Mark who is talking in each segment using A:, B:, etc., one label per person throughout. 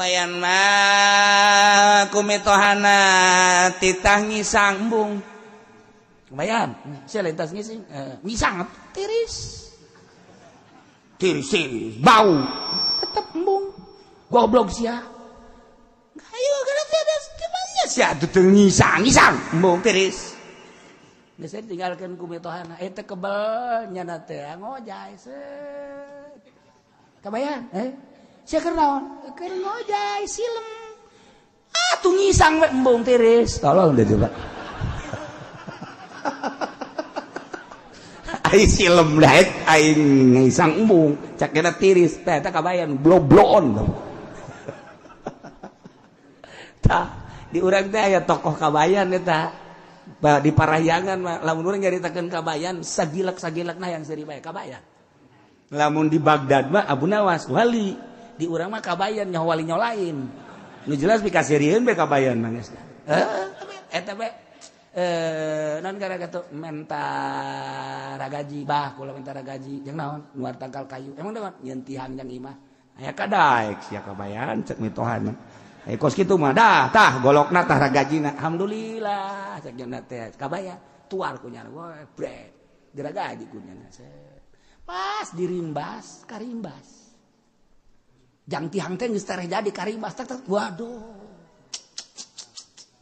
A: Kabayan mah ku mitohana titah ngisang embung. Kabayan, sia lain tas ngising, ngisang tiris. Tiris, tiris, bau. Tetep embung. Goblok sia. Ayo kana tiada gimana sia teu ngisang, ngisang embung tiris. Geus tinggalkeun ku mitohana, eta kebel nyana teh ngojay set. Kabayan, eh? Sia keur naon? Keur ngojay silem. Ah, tuh ngisang we embung tiris. Tolong deh coba. Ai silem daek aing ngisang embung, cak kena tiris teh eta kabayan blobloon. Tah, di urang teh aya tokoh kabayan eta. Di Parahyangan mah lamun urang nyaritakeun kabayan sagilak-sagilakna yang seuri bae kabayan. Lamun di Baghdad mah Abu Nawas wali, di urang mah kabayan nyaho wali nyaho lain. Nu jelas pikaseurieun bae kabayan mah geus. Eta bae non gara kitu menta ragaji bah kula menta ragaji jeung naon nuar tangkal kayu. Emang naon nyeun tihang jang imah. Aya kadaek sia kabayan cek mitohana. Kos kitu mah dah tah golokna tah ragajina. Alhamdulillah cek nya teh kabayan tuar ku nyana we bret diragaji ku nyana. Pas dirimbas karimbas. Jang tihang teh geus tereh jadi karimbas tak tak waduh.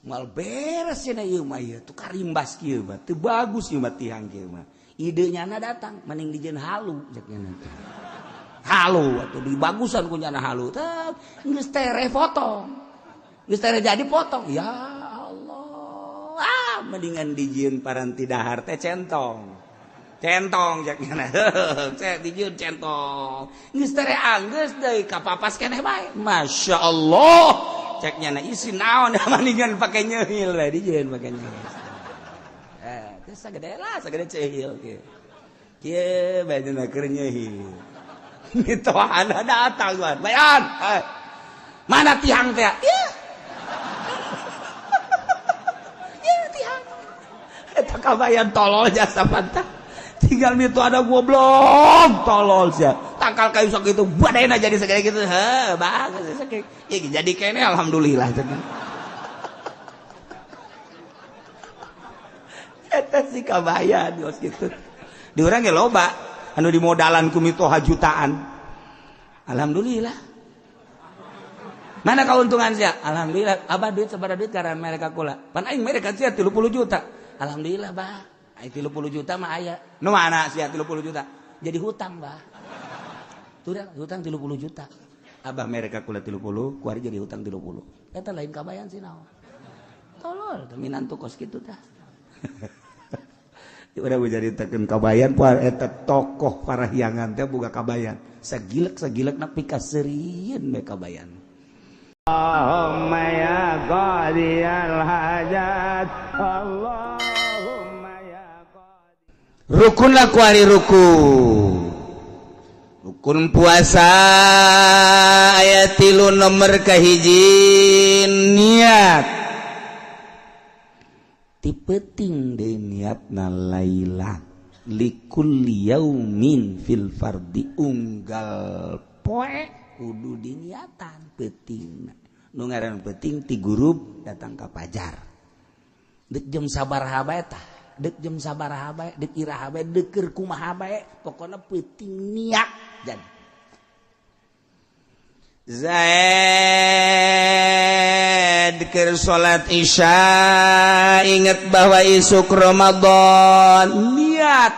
A: Moal beres cenah ieu mah ieu tuh karimbas kieu mah teu bagus ieu mah tihang kieu mah. Ide nyana datang mending dijieun halu cek nyana teh. Halu atuh dibagusan ku nyana halu teh geus tereh potong. Geus tereh jadi potong. Ya Allah. Ah mendingan dijieun paranti dahar teh centong. Centong cek nyana. Cek dijieun centong. Geus tereh anggeus deui kapapas keneh bae. Masya Allah. Cek nyana isi naon mendingan pake nyeul we dijieun pake nyeul. Teh sagede lah sagede ceul kieu. Kieu bae nya keur nyeul. Mitohana datang tuan. Bayan. Mana tihang teh? Ya. Ya tihang. Eta kabayan tolol jasa pantah. Tinggal mito ada goblok tolol sia. Tangkal kayu sok itu badena jadi segede gitu. Heh, bagus sakitu. Ya jadi kene alhamdulillah. Eta si kabayan geus kitu. Di urang ge loba anu dimodalan ku mitoha jutaan. Alhamdulillah. Mana keuntungan sia? Alhamdulillah. Abah duit sabaraha duit karena mereka kula. Pan aing mereka sia 30 juta. Alhamdulillah, bah. Aing 30 juta mah aya. Nu mana sia 30 juta? Jadi hutang, bah. Tuh hutang 30 juta. Abah mereka kula 30, kuari jadi hutang 30. Eta lain kabayan sih naon. Tolol, teh minantu kos kitu tah. Udah nyaritakeun kabayan poe eta tokoh Parahyangan teh boga kabayan. Sagilek-sagilek na pikaseurieun we kabayan.
B: Allahumma ya qadiyal hajat. Allahumma ya qadi.
A: Rukun lah kuari rukun. Rukun puasa ayat 3 nomor kahiji niat. Ti peuting deui niatna lailan likulli yaumin fil fardi unggal poe kudu diniatan peuting. Nu ngaran peuting ti gurub datang ka pajar. Dek jam sabaraha bae tah, dek jam sabaraha bae, dek iraha bae, dek keur kumaha bae, pokona peuting niat jadi. Zaid keur salat Isya inget bahwa isuk Ramadan niat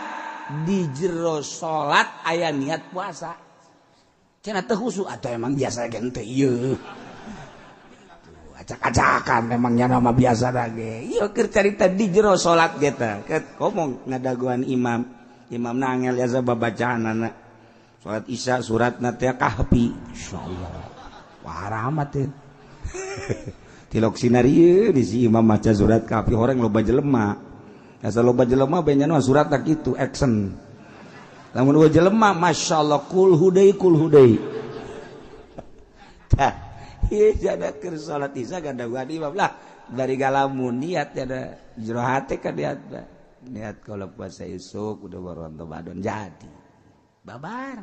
A: di jero salat aya niat puasa. Cenah teu khusyuk atau emang biasa ge teu ieu. Acak-acakan memangnya nama biasa lagi. Ieu keur carita di jero salat ge tah. Komo ngadaguan imam. Imam nangel ya babacaanana. Salat Isya suratna teh Kahfi. Insyaallah. Wah rahmat teh. Tilok sinari di si imam maca surat Kahfi orang loba jelema. Asa loba jelema bae nya surat tak kitu action. Lamun eueuh jelema masyaallah kul hudai kul hudai. Tah, ieu jada keur salat Isya gadaguan imam lah dari galamun niat ada jero hate kan niat. Niat kalau puasa isuk udah baru Ramadan jadi. Babar.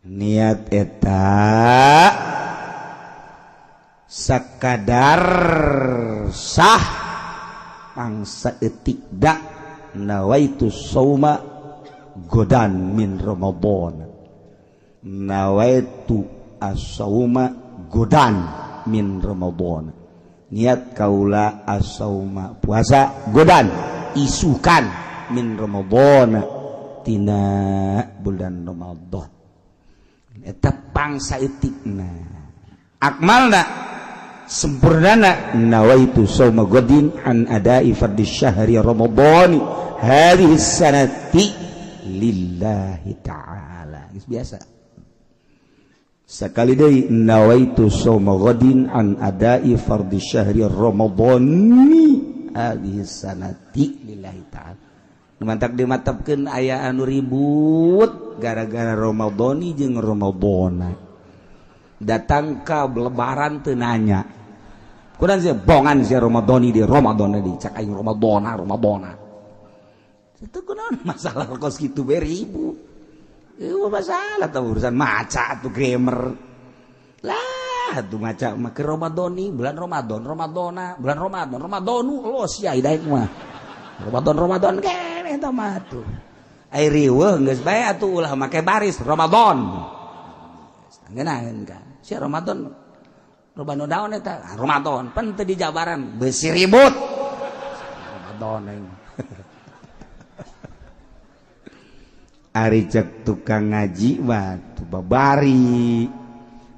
A: Niat eta
B: Sakadar sah pangsa etik da nawaitu sauma godan min Ramadan, nawaitu as-sauma godan min Ramadan, niat kaula as-sauma puasa godan isukan min Ramadan tina bulan Ramadan. Eta pangsa etikna. Akmalna, sempurnana, nawaitu sauma godin an adai fardhi syahri Ramadan hadhihi sanati lillahi ta'ala. Geus biasa. Sekali deui, nawaitu sauma ghadin an adai fardhi syahri Ramadhani hadhihi sanati lillahi ta'ala. Mantak dimatapkeun aya anu ribut gara-gara Ramadhani jeung Ramadhana. Datang ka lebaran teu nanya. Kurang sih bongan si Ramadhani di Ramadan di cak aing Ramadhana Ramadhana. Itu kunaon masalah kos kitu we ribut. Itu masalah tuh urusan maca tuh grammar. Lah tuh maca mah ke Ramadhani bulan Ramadan Ramadhana bulan Ramadan Ramadhanu los ya daek mah. Ramadan Ramadan keneh eta mah tuh. Ai riweuh geus bae atuh ulah make baris Ramadan. Ngeunaheun kan. Si Ramadan Ramadan daun eta Ramadan pan teu dijabaran beusi ribut. Ramadan aing. Ari cek tukang ngaji mah tuh babari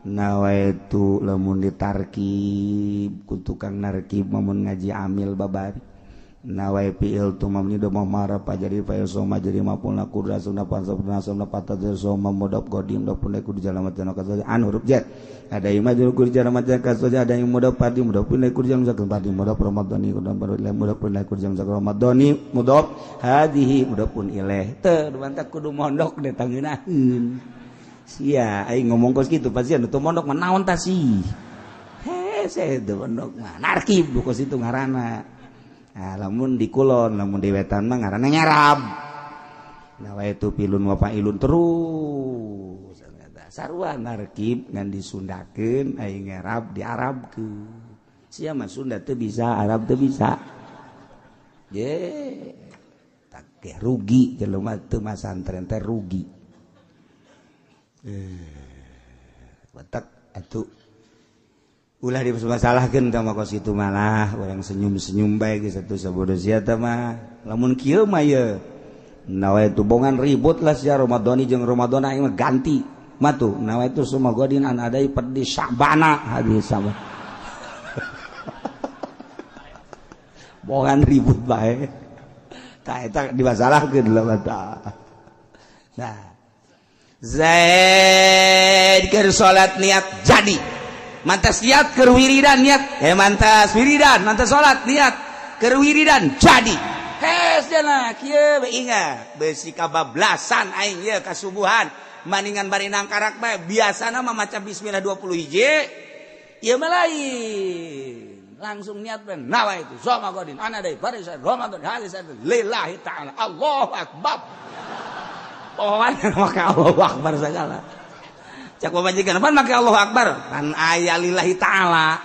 B: nawaitu lamun ditarkib ku tukang narkib lamun ngaji amil babari nawai fiil tu mamni do marapa jadi fa'il soma jadi maf'ul kurra sunna pansabna sunna patad soma mudab qadim do pun ku jalan matan kasaja an huruf jar ada yang majrur ku jalan matan kasaja ada yang mudab padi mudab pun ku jalan zakat padi mudab ramadhani ku baru mudab pun ku jalan zakat ramadhani mudab hadhihi mudab pun ilaih teu mantak kudu mondok deh tangeunaheun sia aing ngomong kos kitu pasti anu teu mondok mah naon tah sih hese teu mondok mah narkib kos itu ngaranna. Nah, lamun di kulon, lamun di wetan mah ngaranna nyarab. Nawaitu pilun wa fa'ilun terus. Sarua narkib ngan disundakeun aing ngarab diarabkeun. Sia mah Sunda teu bisa, Arab teu bisa. Ye, tak rugi jelema teu masantren teh rugi. Batak atuh ulah dimasalahkeun tah mah kos kitu malah urang senyum-senyum bae geus atuh sabodo sia teh mah lamun kieu mah ye nawaitu bongan ribut lah sia Ramadhani jeung Ramadan aing mah ganti mah tuh nawaitu suma godin an adai perdi Sya'bana hadis sama bongan ribut bae tah eta dimasalahkeun lah mah. Nah Zaid keur salat niat jadi mantas niat keur wiridan niat mantas wiridan mantas salat niat keur wiridan jadi hes jana kieu we ingat beusi kabablasan aing ieu kasubuhan maningan bari nangkarak bae biasana mah maca bismillah 20 hiji ieu mah lain langsung niat ben nawaitu soma godin ana deui baris Ramadan hadis lillahi ta'ala Allahu akbar. Pohoan make Allahu akbar segala cak pamajikan pan make Allahu akbar kan aya lillahi ta'ala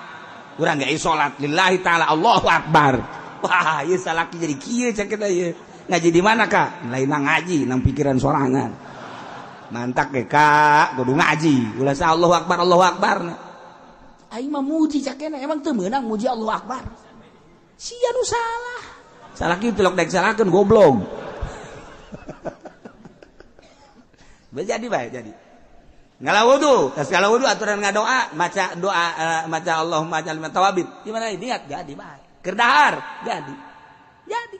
B: urang ge salat lillahi ta'ala Allahu akbar. Wah ieu salaki jadi kieu cak kita ieu ngaji di mana kak lain ngaji nang pikiran sorangan mantak ge kak kudu ngaji ulah sa Allahu akbar Allahu akbar aing mah muji cak kena emang teu meunang muji Allahu akbar sia nu salah salaki tilok daek salahkeun goblok. Jadi baik jadi ngala wudu, tas ngala wudu aturan ngadoa, maca doa maca Allahumma ij'alni minat tawabin. Gimana niat jadi baik. Keur dahar jadi. Jadi.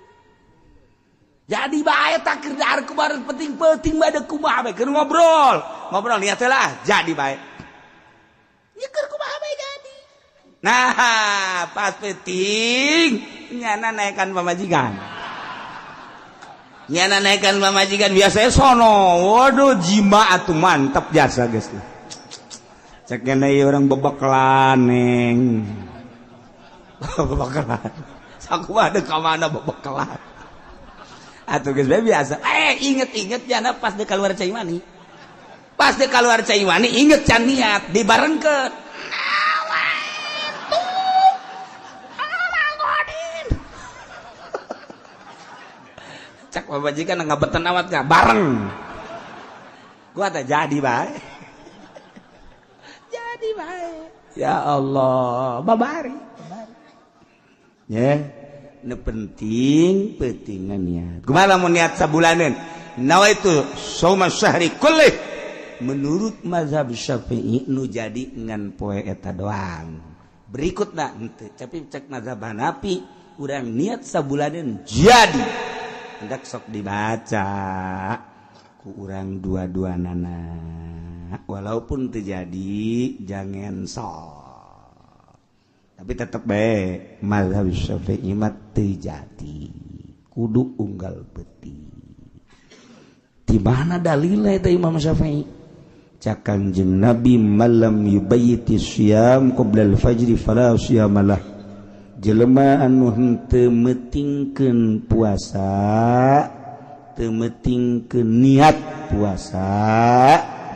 B: Jadi baik tak keur dahar kumaha penting-penting mah ada kumaha bae keur ngobrol. Ngobrol niat lah jadi baik. Ya keur kumaha bae jadi. Nah, pas penting nyana naikkan pamajikan. Nyana naikkan pamajikan biasanya sono. Waduh jima atuh mantap jasa geus. Cek kena orang bebekelan neng. Bebekelan. Sakumaha deuk ka mana bebekelan. Atuh geus bae biasa. Inget-inget jana pas deuk keluar cai mani. Pas deuk keluar cai mani inget can niat dibarengkeun.
A: Cak pamajikan ngabeten amat nggak bareng. Gua tak jadi bae. Jadi bae. Ya Allah, babari. Babari. Ya, nu penting pentingan niat. Kumaha lamun niat sabulaneun? Nawaitu shauma syahri kullih. Menurut mazhab Syafi'i nu jadi ngan poe eta doang. Berikutna henteu, tapi cek mazhab Hanafi urang niat sabulaneun jadi. Hendak sok dibaca ku urang dua-dua nana. Walaupun terjadi jangan sok. Tapi tetep bae mazhab Syafi'i mah teu jadi. Kudu unggal beuti. Di mana dalilnya itu Imam Syafi'i? Cak Kanjeng Nabi malam yubayyiti syiyam qabla al-fajri fala siyamalah. Jelema anu henteu meutingkeun puasa, teu meutingkeun niat puasa,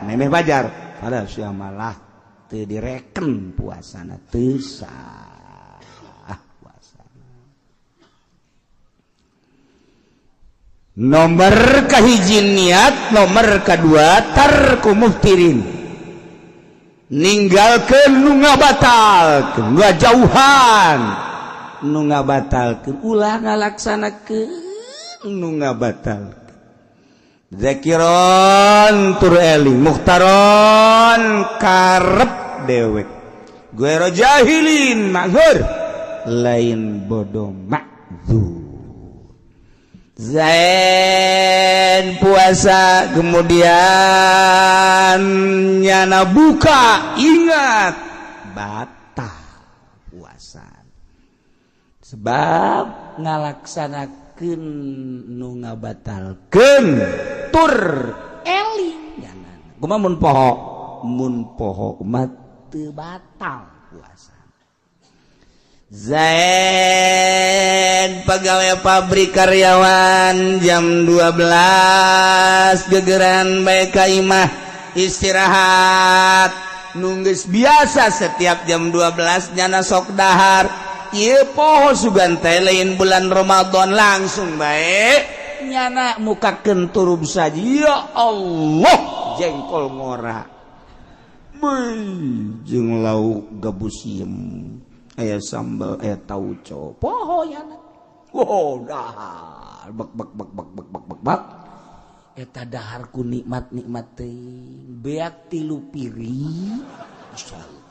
A: memeh fajar fala siyamalah, teu direken puasana, teu sah puasana. Nomor kahiji niat, nomor kedua tarku muftirin, ninggalkeun nu ngabatalkeun, ngajauhan nu ngabatalkeun, ulah ngalaksanakeun nu ngabatalkeun. Zakiron tur eling, mukhtaron karep dewek, guero jahilin ma'zur, lain bodoh ma'zur. Zain puasa kemudian nyana buka, ingat batal puasa sebab ngalaksanakeun nu ngabatalkeun tur eling nyana. Kumaha mun poho? Mun poho mah teu batal puasa. Zain pegawai pabrik karyawan jam 12 gegeran bae ka imah istirahat, nunggus biasa setiap jam 12 nyana sok dahar. Ieu poho sugan teh lain bulan Ramadan, langsung bae nyana mukakeun turub saja. Ya Allah, jengkol ngora beuh jeung lauk gabus siem, aya sambal, aya tauco, poho nyana. Wow, dahar bek bek bek bek bek bek bek bek, eta dahar ku nikmat nikmat teuing, beak 3 piring, masyaallah.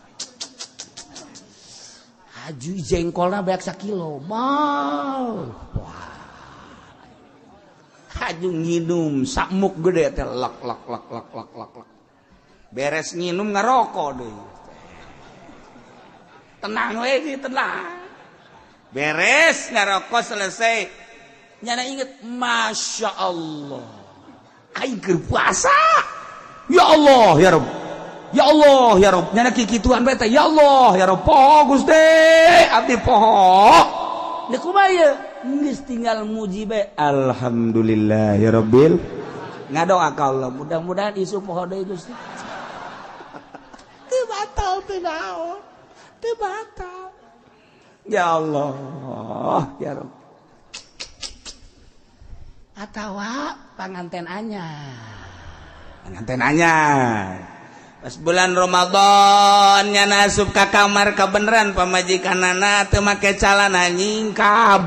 A: Haju jengkolna beak sakilo, mau wah. Haju nginum sakmuk gede teh, lak lak lak lak lak lak lak, beres nginum ngarokok deui. Tenang we, tenang. Beres ngarokok selesai, nyana inget, masya Allah, aing keur puasa. Ya Allah ya Rob, ya Allah ya Rob, nyana kikituan bae teh, ya Allah ya Rob, poho Gusti, abdi poho. Deuk kumaha ieu? Geus tinggal muji bae, alhamdulillah ya Rabbil. Ngadoa ka Allah, mudah-mudahan isuk poho deui Gusti. Teu batal teu naon. Teu batal. Ya Allah, ya Rabb. Atawa panganten anyar. Panganten anyar. Pas bulan Ramadan nyana asup ka kamar, kabeneran pamajikanana teu make calana, nyingkab.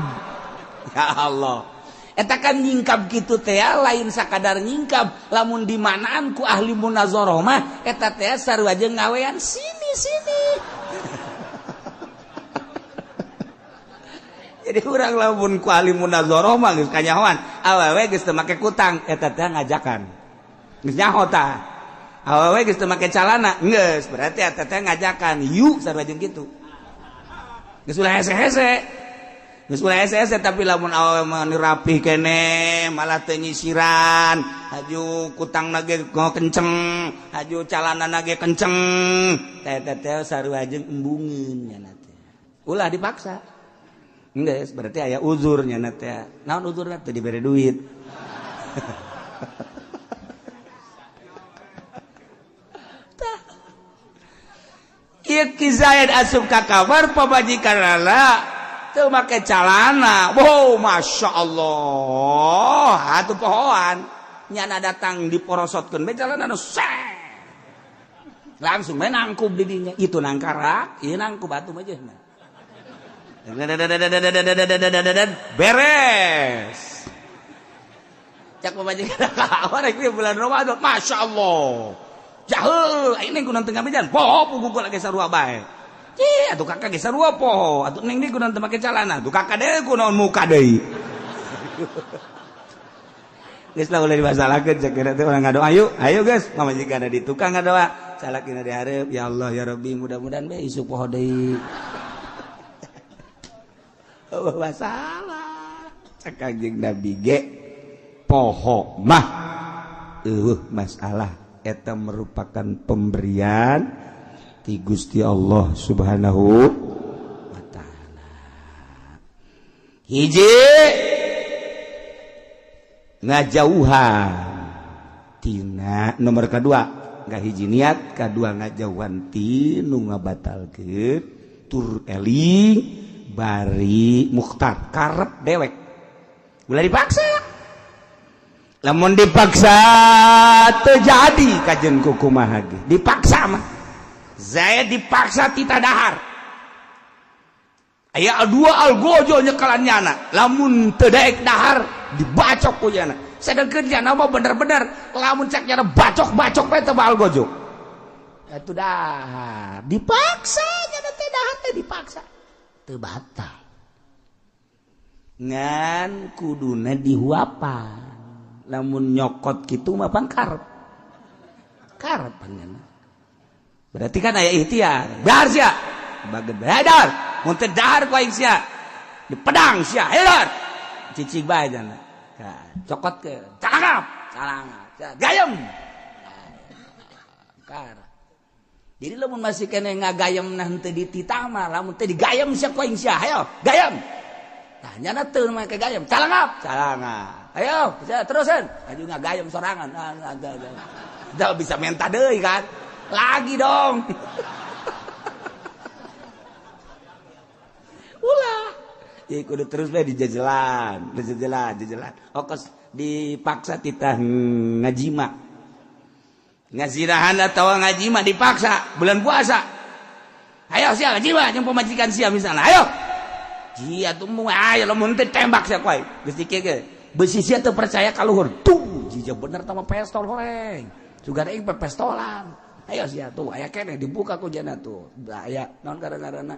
A: Ya Allah. Eta kan nyingkab kitu teh lain sakadar nyingkab, lamun dimanaan ku ahli munazarah mah eta teh sarua jeung ngawean sini-sini. Jadi urang lamun ku ahli munazarah mah geus kanyahoan, awewe geus teu make kutang, eta teh ngajakan. Geus nyaho tah. Awewe geus teu make calana, geus berarti eta teh ngajakan, yuk sarua jeung kitu. Geus ulah hese-hese. Geus ulah hese-hese, tapi lamun awewe mah rapih keneh, malah teu nyisiran, haju kutangna ge kenceng, haju calanana ge kenceng, teh teh sarua jeung embungeun nya teh. Ulah dipaksa. Geus berarti aya uzurnya teh. Naon uzurna? Teu dibere duit. Tah. Ieu Ki Zaid asup ka kamar pamajikanana
B: Teu make calana. Wow, masya Allah, atuh pohoan nyana datang diporosotkeun bae calana nu langsung main nangkub di dinya. Itu nangkarak, ieu nangkub atuh mah jeung beres. Cak pamajikan kawan rek bulan Ramadan, masya Allah. Jahul, ini kunaon teu ngabejan? Poho puguh lagi sarua bae. Cih, atuh kakak ge sarua poho. Atuh neng di kunaon teu make calana? Atuh kakak deui kunaon muka deui. Geus lah, ulah dimasalahkeun. Cek teh urang ngadoa yuk. Ayo geus, pamajikan di tukang ngadoa. Salakina di hareup, ya Allah ya Rabbi, mudah-mudahan bae isuk poho deui. Oh, masalah. Cek Kanjeng Nabi ge poho mah eueuh masalah, eta merupakan pemberian ti Gusti Allah Subhanahu wa taala. Hiji, ngajauhan tina nomor kedua, nggak hiji niat, kedua ngajauhan ti nu ngabatalkeun, tur eling bari mukhtar, karep dewek, ulah dipaksa. Lamun dipaksa terjadi kajen kukumaha ge dipaksa mah. Zaid dipaksa tita dahar, aya dua algojo nyekalan nyana, lamun teu daek dahar dibacok ku nyana. Sedangkan nyana mah bener-bener lamun cek nyana bacok-bacok bae teu algojo itu dahar. Dipaksa nyana teh dahar teh dipaksa teu batal, ngan kuduna dihuapan. Lamun nyokot kitu mah pang karep karep panjana, berarti kan aya ikhtiar. Dahar sia, baget dahar, mun teu dahar ku aing sia di pedang sia. Ayo dahar, cicing bae jana, cokot ke calangap calangap gayem kar. Jadi lamun masih kene ngagayem nah henteu dititah mah, lamun teu digayem sia ku aing sia, ayo gayem. Nah, nyana teu make gayem, calangap calangap, ayo terusan aju ngagayem sorangan. Nah, nah, bisa minta deui kan lagi dong. Ulah ya, kudu terus bae dijajalan dijajalan jajalan. Okos dipaksa titah ngajima, ngazirahan atau ngajima dipaksa bulan puasa, ayo sia ngajima jeung pamajikan sia misalnya, ayo jia tuh, ayo lamun teu tembak sia kuai geus dikieu ge besi sia teu percaya ka luhur tuh jija bener tama pestol horeng sugan aing pepestolan. Ayo sia tuh aya keneh dibuka ku jana tuh aya naon gara-garana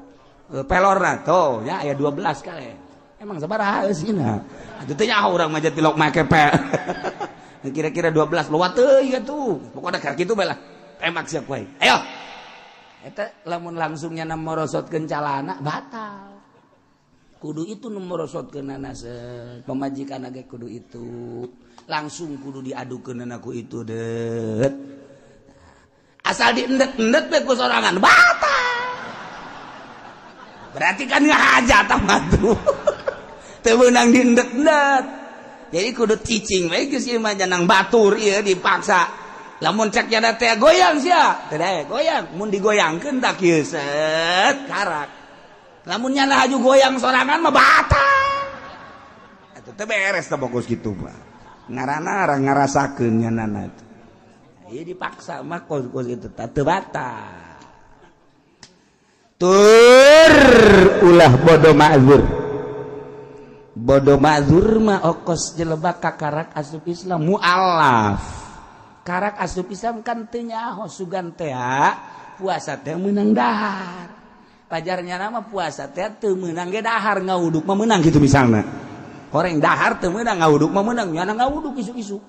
B: pelorna tuh ya, aya 12 kali emang sabaraha eusina atuh teh nyaho urang mah tilok make pe kira-kira 12 lewat teuing atuh pokokna keur kitu bae lah, tembak sia kuai ayo. Eta lamun langsungnya na morosotkeun calana batal. Kudu itu nu morosotkeunana pamajikan ge kudu itu langsung kudu diadukeunana ku itu det. Asal diendet-endet bae ku sorangan batal, berarti kan ngahajat mah tuh teu meunang diendet-endet. Jadi kudu cicing bae geus ieu mah janang batur ieu dipaksa. Lamun cek jana teh goyang sia teu daek goyang, mun digoyangkeun tak kieu set karak. Lamun nyana haju goyang sorangan mah batal. Atuh teu beres teh fokus kitu mah ngaranna ngarasakeun nyanana teh. Ieu dipaksa mah kos-kos itu teu batal. Tur ulah bodoh ma'zur. Bodoh ma'zur mah okos jelebak kakarak asup Islam mualaf. Karak asup Islam kan teu nyaho sugan teh puasa teh meunang dahar. Pajarnya nama puasa teh teu meunang ge dahar, ngawuduk mah meunang gitu misalna. Horeng dahar teu meunang, ngawuduk mah meunang, nyana ngawuduk isuk-isuk.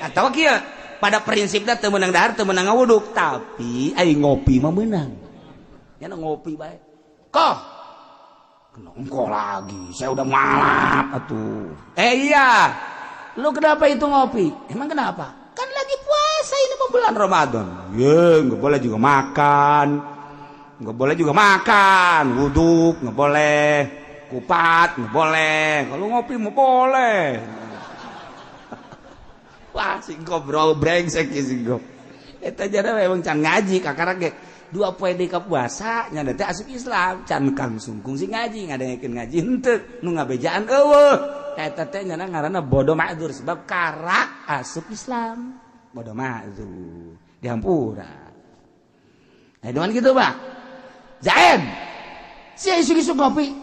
B: Atau kieu pada prinsipnya teu meunang dahar, teu meunang ngawuduk, tapi ai ngopi mah meunang. Nyana ngopi bae. Koh engkau lagi, saya udah malap atuh. Iya, lu kenapa itu ngopi? Emang kenapa? Kan lagi puasa ini mau bulan Ramadan. Ya, nggak boleh juga makan. Nggak boleh juga makan, wuduk nggak boleh, kupat nggak boleh. Kalau ngopi mau boleh. Wah, singkop bro, brengsek ya singkop. Eta jada memang can ngaji kakarak ge.
A: 2 poe deui ka puasa nya teh asup Islam, can kang sungkung sing ngaji, ngadengekeun ngaji henteu, nu ngabejaan eueuh. Eta teh nyana ngaranna bodoh ma'dzur, sebab karak asup Islam, bodoh ma'dzur, dihampura. Nah, dengan gitu, Pak Zaid, sia isuk-isuk ngopi,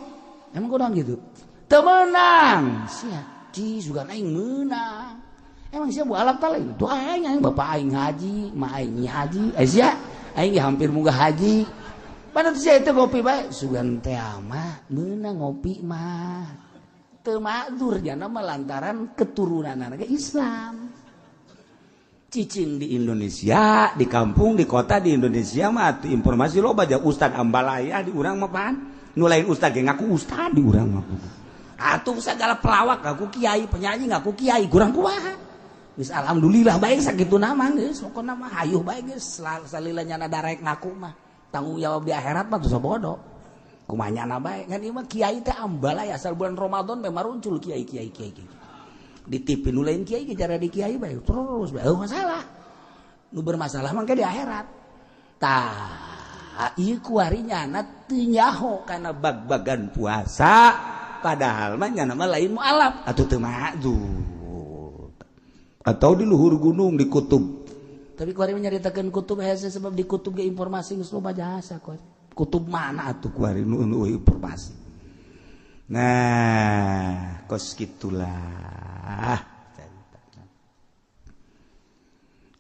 A: emang kunaon gitu? Teu meunang sia di sugan aing meunang. Emang sia mualaf ta lain? Tuh, aing, aing bapak aing haji, ma aing haji, eh sia aing hampir munggah haji. Mana tuh sia itu ngopi bae? Sugan teh mah meunang ngopi mah. Teu ma'dzur jana mah, lantaran keturunan anak Islam. Cicing di Indonesia, di kampung, di kota di Indonesia mah atuh informasi loba, aja ustad ambalaya di urang mah pan. Nu lain ustad ge ngaku ustad di urang mah. Atuh segala pelawak ngaku kiai, penyanyi ngaku kiai, kurang kumaha. Geus alhamdulillah baik sakitu nama geus, pokona mah hayuh bae geus salila nyana darek ngaku mah. Tanggung jawab di akhirat mah tuh bodoh. Kumaha nyana bae, ngan ieu mah kiai teh ambalaya, asal bulan Ramadan memang muncul kiai, kiai, kiai, kiai. Di TV nu lain kiai ge cara di kiai bae terus bae, oh, masalah. Nu bermasalah mah di akhirat. Tah, ieu kuari nyana teu nyaho kana bag-bagan puasa, padahal mah nyana mah lain mualaf atau teu ma'dzur. Atau di luhur gunung, di kutub. Tapi kuari nyaritakeun kutub hese, sebab di kutub ge informasi geus loba jasa kuari. Kutub mana atuh kuari nu nu informasi. Nah, kos gitulah.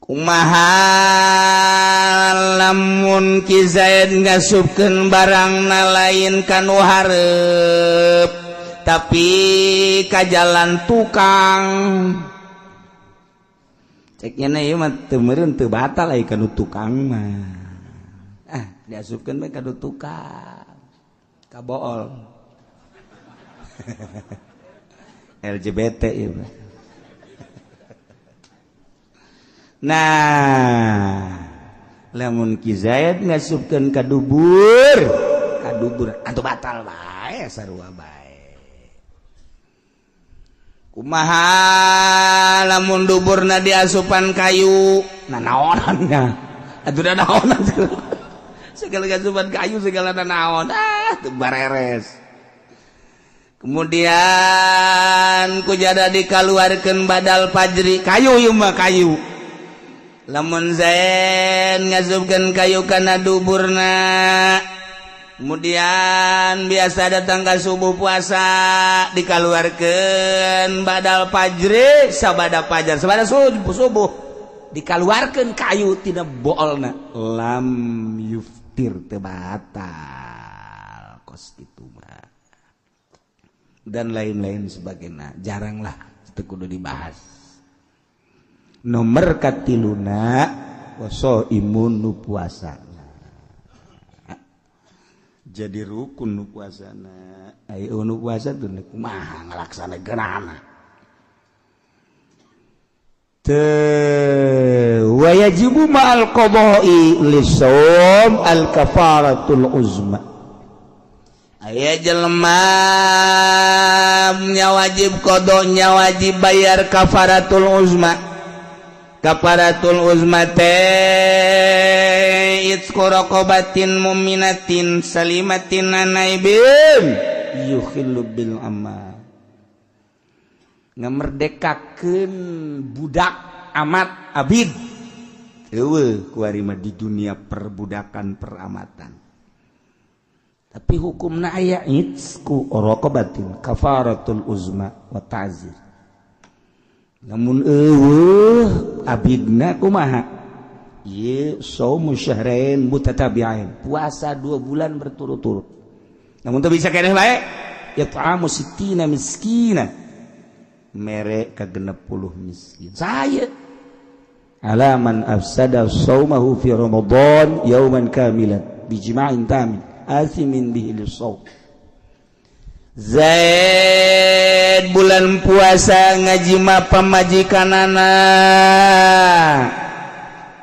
B: Kumaha lamun Ki Zaid ngasupkeun barangna lain kanu hareup, tapi ka jalan tukang?
A: Ceknya ieu mah teu meureun teu batal ai kanu tukang mah. Ah, diasupkeun bae kanu tukang. Kabool. LGBT ieu mah. Nah, lamun Ki Zaid ngasupkeun ka dubur, ka dubur atuh batal bae, sarua bae.
B: Kumaha lamun duburna diasupan kayu?
A: Nah, naonannya atuh da naonan segala asupan kayu, segala naon, ah teu bareres.
B: Kemudian kujada dikaluarkeun badal fajri kayu, ieu mah kayu. Lamun Zaid ngasupkeun kayu kana duburna, kemudian biasa datang ke subuh puasa, dikaluarkeun badal fajri, sabada fajar, sabada subuh, subuh
A: dikaluarkeun kayu tina boolna, lam yuftir, teu batal kos kitu mah, dan lain-lain sebagainya. Jaranglah, itu kudu dibahas. Nomor katiluna, imun, nu puasa jadi rukun. Nu puasana, ayo, nu puasa tuh kumaha ngalaksanakeunana
B: teu? Wayajibu ma'al qada'i lisawm al kafaratul uzma. Aya jelema nya wajib qadanya, wajib bayar kafaratul uzma. Kafaratul uzma teh itqu raqabatin mu'minatin salimatin an aibin
A: yukhillu bil amal, ngemerdekakeun budak amat, abid.
B: Eueuh kuari mah di dunia perbudakan, peramatan.
A: Tapi hukumna aya itqu raqabatin, kafaratul uzma wa ta'zir.
B: Namun eueuh abidna kumaha? Ieu saumu syahrain mutatabi'ain,
A: puasa 2 bulan berturut-turut.
B: Namun teu bisa keneh bae, it'amu sittina miskina, mere ka 60 miskin.
A: Saya
B: ala man afsada saumahu fi Ramadan yauman kamilan bijima'in tamin asimin bihi lisawm. Zaid bulan puasa ngajima pamajikanana,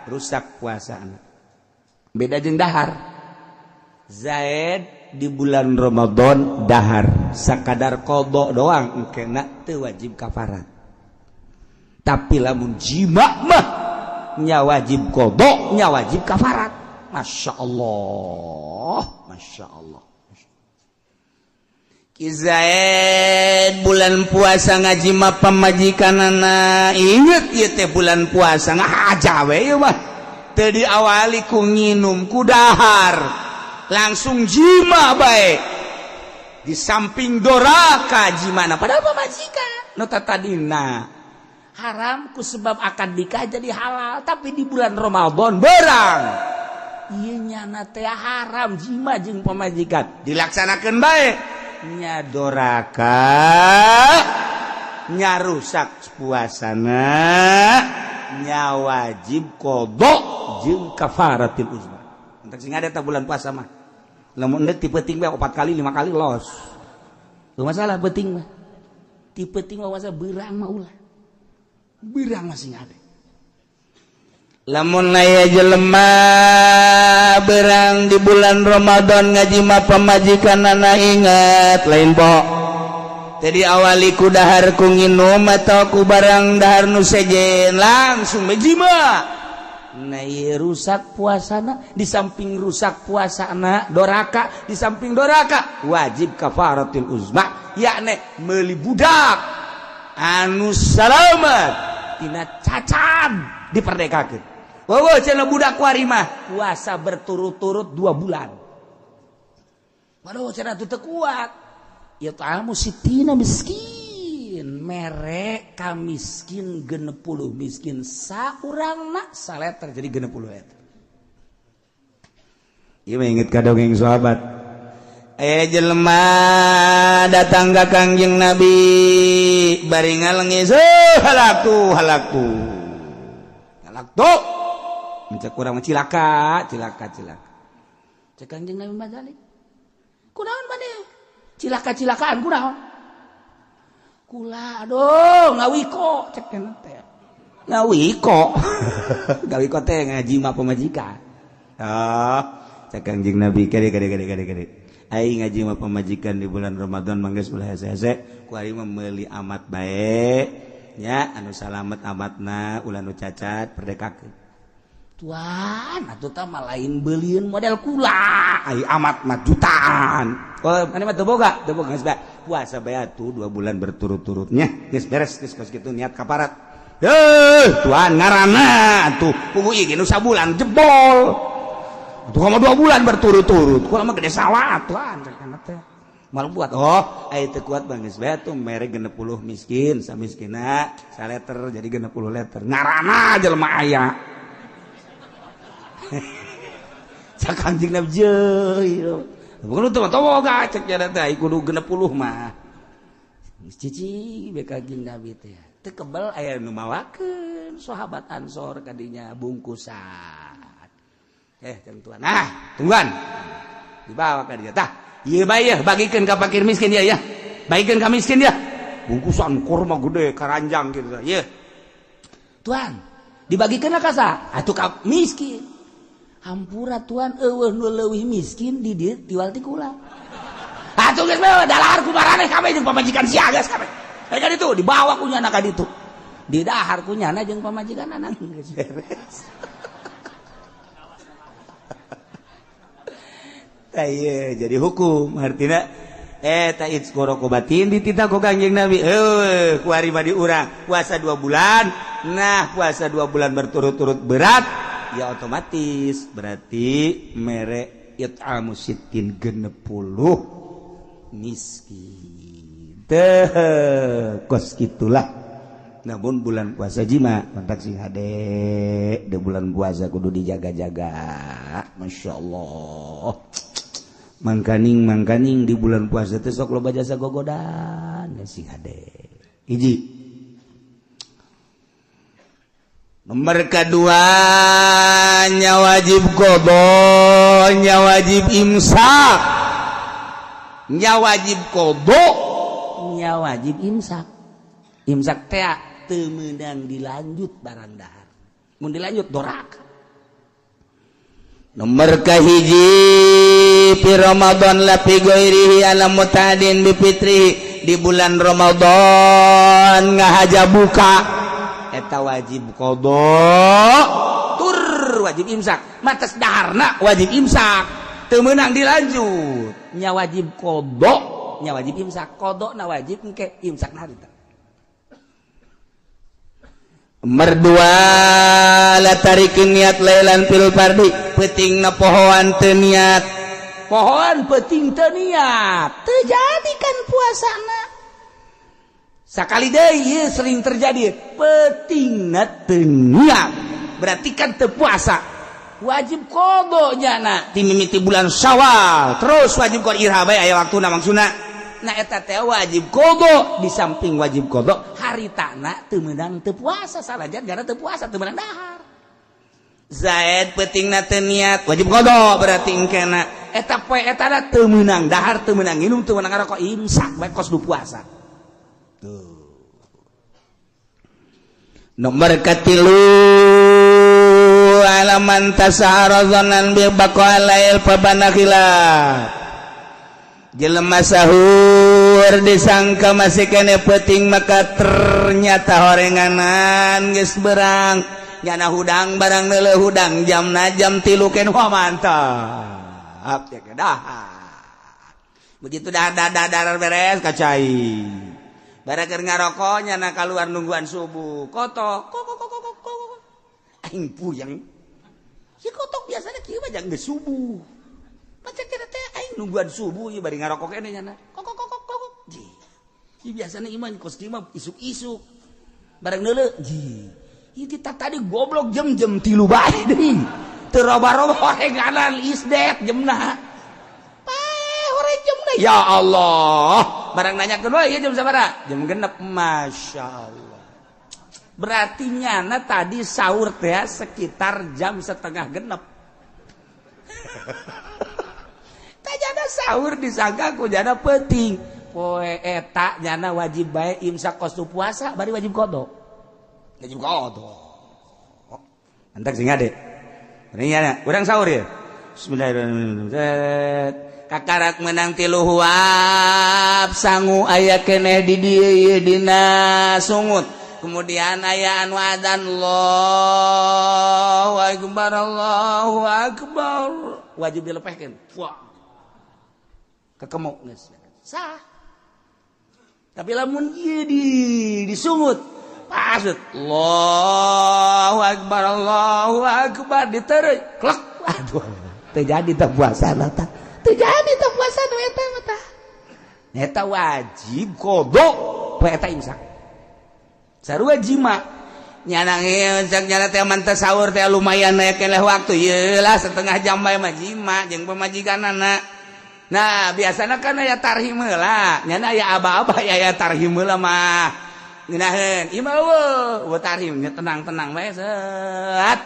A: rusak puasa. Beda jeung dahar. Zaid di bulan Ramadan dahar sakadar qada doang, kena teu wajib kafarat. Tapi lamun jima mah nya wajib qada, nya wajib kafarat.
B: Masya Allah, Masya Allah. Ki Zaid bulan puasa ngajima pamajikanana, inget ieu teh bulan puasa ngahaja we ieu mah. Teu diawali ku nginum, ku dahar, langsung jima bae. Di samping doraka jimana padahal pamajikan nu tadina haram ku sebab akad nikah jadi halal, tapi di bulan Ramadan berang ieu nyana teh haram jima jeung pamajikan dilaksanakeun bae, nya doraka, nya rusak puasana, nya wajib qodho jeung kafaratil uzma. Entek sing ada bulan puasa mah lamun endek ti peuting bae 4 kali 5 kali los. Teu masalah peuting mah. Ti peuting mah masa beurang mah ulah. Beurang masih ada. Lamun aya jelema berang di bulan Ramadan ngajima pamajikanana, ingat lain po tadi awali ku dahar, ku nginum atau ku barang dahar nu sejen, langsung ngajima. Nah, ieu rusak puasana. Di samping rusak puasana, doraka. Di samping doraka, wajib kafaratul uzma, yakni meuli budak anu salamat tina cacat, diperdekakeun. Wowo cenah budak kuari mah puasa berturut-turut 2 bulan. Waduh, cenah teu kuat. Ya ta'amu sitina miskin, mere ka miskin 60 miskin, saurangna saleter jadi 60 eta. Ieu mah inget ka dongeng sahabat. Aya jelema datang ka Kangjeng Nabi bari ngalengis, "Halaktu, halaktu, halaktu." Mencek kurang cilaka, cilaka, cilaka. Cek Kangjeng Nabi Mazali, "Kunaon maneh cilaka cilakaan, kunaon?" "Kula aduh ngawiko," cek teh. Ngawiko, ngawiko teh ngaji mah pamajikan. Oh, cek Kangjeng Nabi, "Kade, kade, kade, kade, kade. Aing ngaji mah pamajikan di bulan Ramadan mangges ulah hese-hese, ku aing mah meuli amat bae nya, anu salamet amatna, ulah nu cacat, perdekakeun." "Tuan, atuh tah mah lain beulieun model kula, ai amat mah jutaan." "Oh, maneh mah teu boga, teu boga, geus bae. Puasa bae atuh 2 bulan berturut-turutnya. Geus beres, geus kos kitu niat kaparat." "Heuh, tuan, ngaranna atuh pugu ieu nu sabulan jebol. Tuh mah 2 bulan berturut-turut. Kula mah gede sawah, tuan," teh. Mal buat, "Oh, ai teu kuat bang, geus bae atuh mere 60 miskin, samiskina saleter jadi 60 liter. Ngaranna jelema aya." Cak Kanjeng Nabi, "Jeuh. Bukan teu boga," cek nya teh, "kudu 60 mah." Cici be Kanjeng Nabi teh. Teu kebel aya nu mawakeun sahabat Ansor kadinya bungkusan. Tuan, nah, tungguan dibawa ke dia. Tah, ieu bae ya, bagikeun ka fakir miskin ya, ya bagikeun ka miskin ya. Bungkusan kurma gede karanjang gitu ya. "Tuan, dibagikeun ka saha atuh?" "Ka miskin." "Hampura, tuan, eueuh nu leuwih miskin di dieu tiwal ti kula." "Atuh geus bae, dalahar ku maraneh kabeh jeung pamajikan sia, geus kabeh." Eh, ka ditu dibawa ku nyana ka ditu, didahar ku nyana jeung pamajikan anak, geus beres. Jadi hukum artinya batin dititah ku Kangjeng Nabi, kuari mah di urang puasa 2 bulan. Nah, puasa 2 bulan berturut-turut berat ya, otomatis berarti mere it'amu sittin 60 miskin teh, kos gitulah. Namun bulan puasa jima kontak sing hade di bulan puasa kudu dijaga-jaga. Masya Allah, mangkaning mangkaning di bulan puasa teh sok loba jasa gogodan sing hade. Hiji. Nomor kedua, nya wajib qodho, nya wajib imsak, nya wajib qodho, nya wajib imsak. Imsak teh teu meunang dilanjut barang dahar, mun dilanjut doraka. Nomor kahiji, fi Ramadan la fi ghairihi ala mutadin bi fitri. Di bulan Ramadan ngahaja buka eta wajib qodho tur.
A: Sahur wajib imsak, matas daharna wajib imsak, teu meunang dilanjut. Nya wajib qodho, nya wajib imsak. Qodho na wajib engke, imsak na harita.
B: Merdua la tarikin niat lailan fil fardi, peuting na pohoan teu niat.
A: Pohoan peuting teu niat, teu jadi kan puasana. Sakali deui ieu sering terjadi, peutingna teu niat, berarti kan teu puasa, wajib qodho nyana.
B: Ti mimiti bulan Syawal terus wajib qodho, iraha bae aya waktuna maksudna.
A: Nah, eta teh wajib qodho. Di samping wajib qodho, haritana teu meunang teu puasa, sanajan gara teu puasa teu meunang dahar.
B: Zaid peutingna teu niat, wajib qodho berarti engkena.
A: Eta poe eta teu meunang dahar, teu meunang nginum, teu meunang ngarokok, imsak bae kos du puasa tuh.
B: Nomor katilu, alaman tasahara dhannan bi baqa lail fabana khilaf. Jelema sahur disangka masih kene peuting, maka ternyata horenganan geus berang, nyana hudang barang neuleuh hudang jamna jam 3 ken. Wah, mantap ya, dahar. Begitu dah dah dah beres kacai barang keur ngarokok, nyana keluar nungguan subuh, kotok kok kok kok kok kok. Aing puyeng si kotok, biasanya kieu mah geus subuh. Pacak kira teh aing nungguan subuh ieu bari ngarokok keneh, nyana kok kok kok kok kok. Ji, ieu biasana ieu kos kieu mah isuk-isuk. Barang neuleuh, ji, ieu kita tadi goblok jam-jam 3 bae deui, teu roba-roba horenganan isdet jamna pae horeng jamna. Ya Allah, barang nanyakeun we, ieu jam sabaraha? Jam 6. Masya Allah, berarti nyana tadi sahur teh sekitar jam 5.30. Jana sahur disangka ku jana peuting. Poe eta nyana wajib bae imsak kos puasa, bari wajib qodho, wajib qodho. Entak sing ade ini ya, urang sahur ya. Bismillahirrahmanirrahim. Kakarak menang tilu huap, sangu aya keneh di dieu dina sungut. Kemudian aya anu adzan, Allahu akbar, Allahu akbar,
A: wajib dilepehkeun. Wah, kekemuk geus sah. Tapi lamun ieu di disungut pasut, Allahu akbar, Allahu akbar, diteureuy klek, aduh, teu jadi teh puasa tah, teu jadi teh puasa nu eta mah tah. Eta wajib qodho poe eta, imsak sarua jima.
B: Nyana cek nyana teh man sahur teh lumayan aya keneh waktu ieu lah, setengah jam bae mah jima jeung pamajikanana. Nah, biasanya kan aya tarhim heula, nyana aya aba-aba ya, aya tarhim heula mah ngeunaheun. Ieu mah eueuh tarhim nya, tenang-tenang bae set.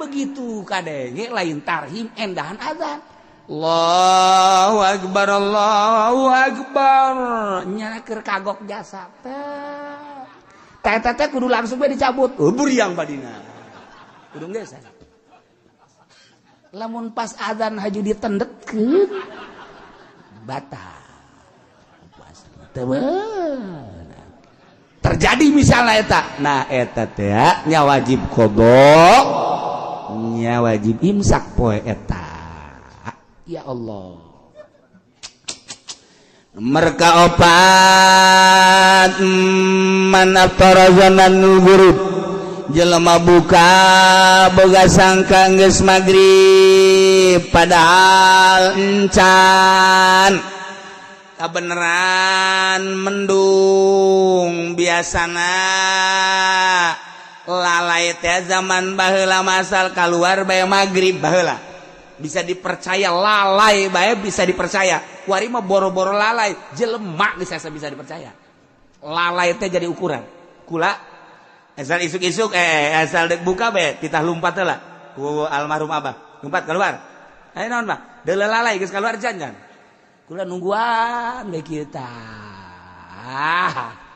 A: Begitu kadenge lain tarhim, endahan azan,
B: Allahu akbar, Allahu akbar,
A: nyana keur kagok jasa teh teh teh kudu langsung bae dicabut. Oh, buriang badina kudu geus. Lamun pas azan haju ditendetkeun, batal puasa.
B: Terjadi misalnya eta, nah, eta teh nya wajib qodho, nya wajib imsak poe eta.
A: Ya Allah.
B: Mereka opat, man aftara zannan ghurub, jelema buka boga sangka geus magrib padahal encan, kabeneran mendung. Biasana lalai teh zaman baheula masal keluar bae magrib baheula bisa dipercaya, lalai bae bisa dipercaya. Kuari mah boro-boro lalai, jelema bisa bisa dipercaya.
A: Lalai teh jadi ukuran kula
B: asal isuk-isuk, asal dek buka bae titah lumpat lah ku almarhum abah, lumpat keluar. Ayo naon bah, deuleu lalai geus keluar jangan.
A: Kula nungguan bae kita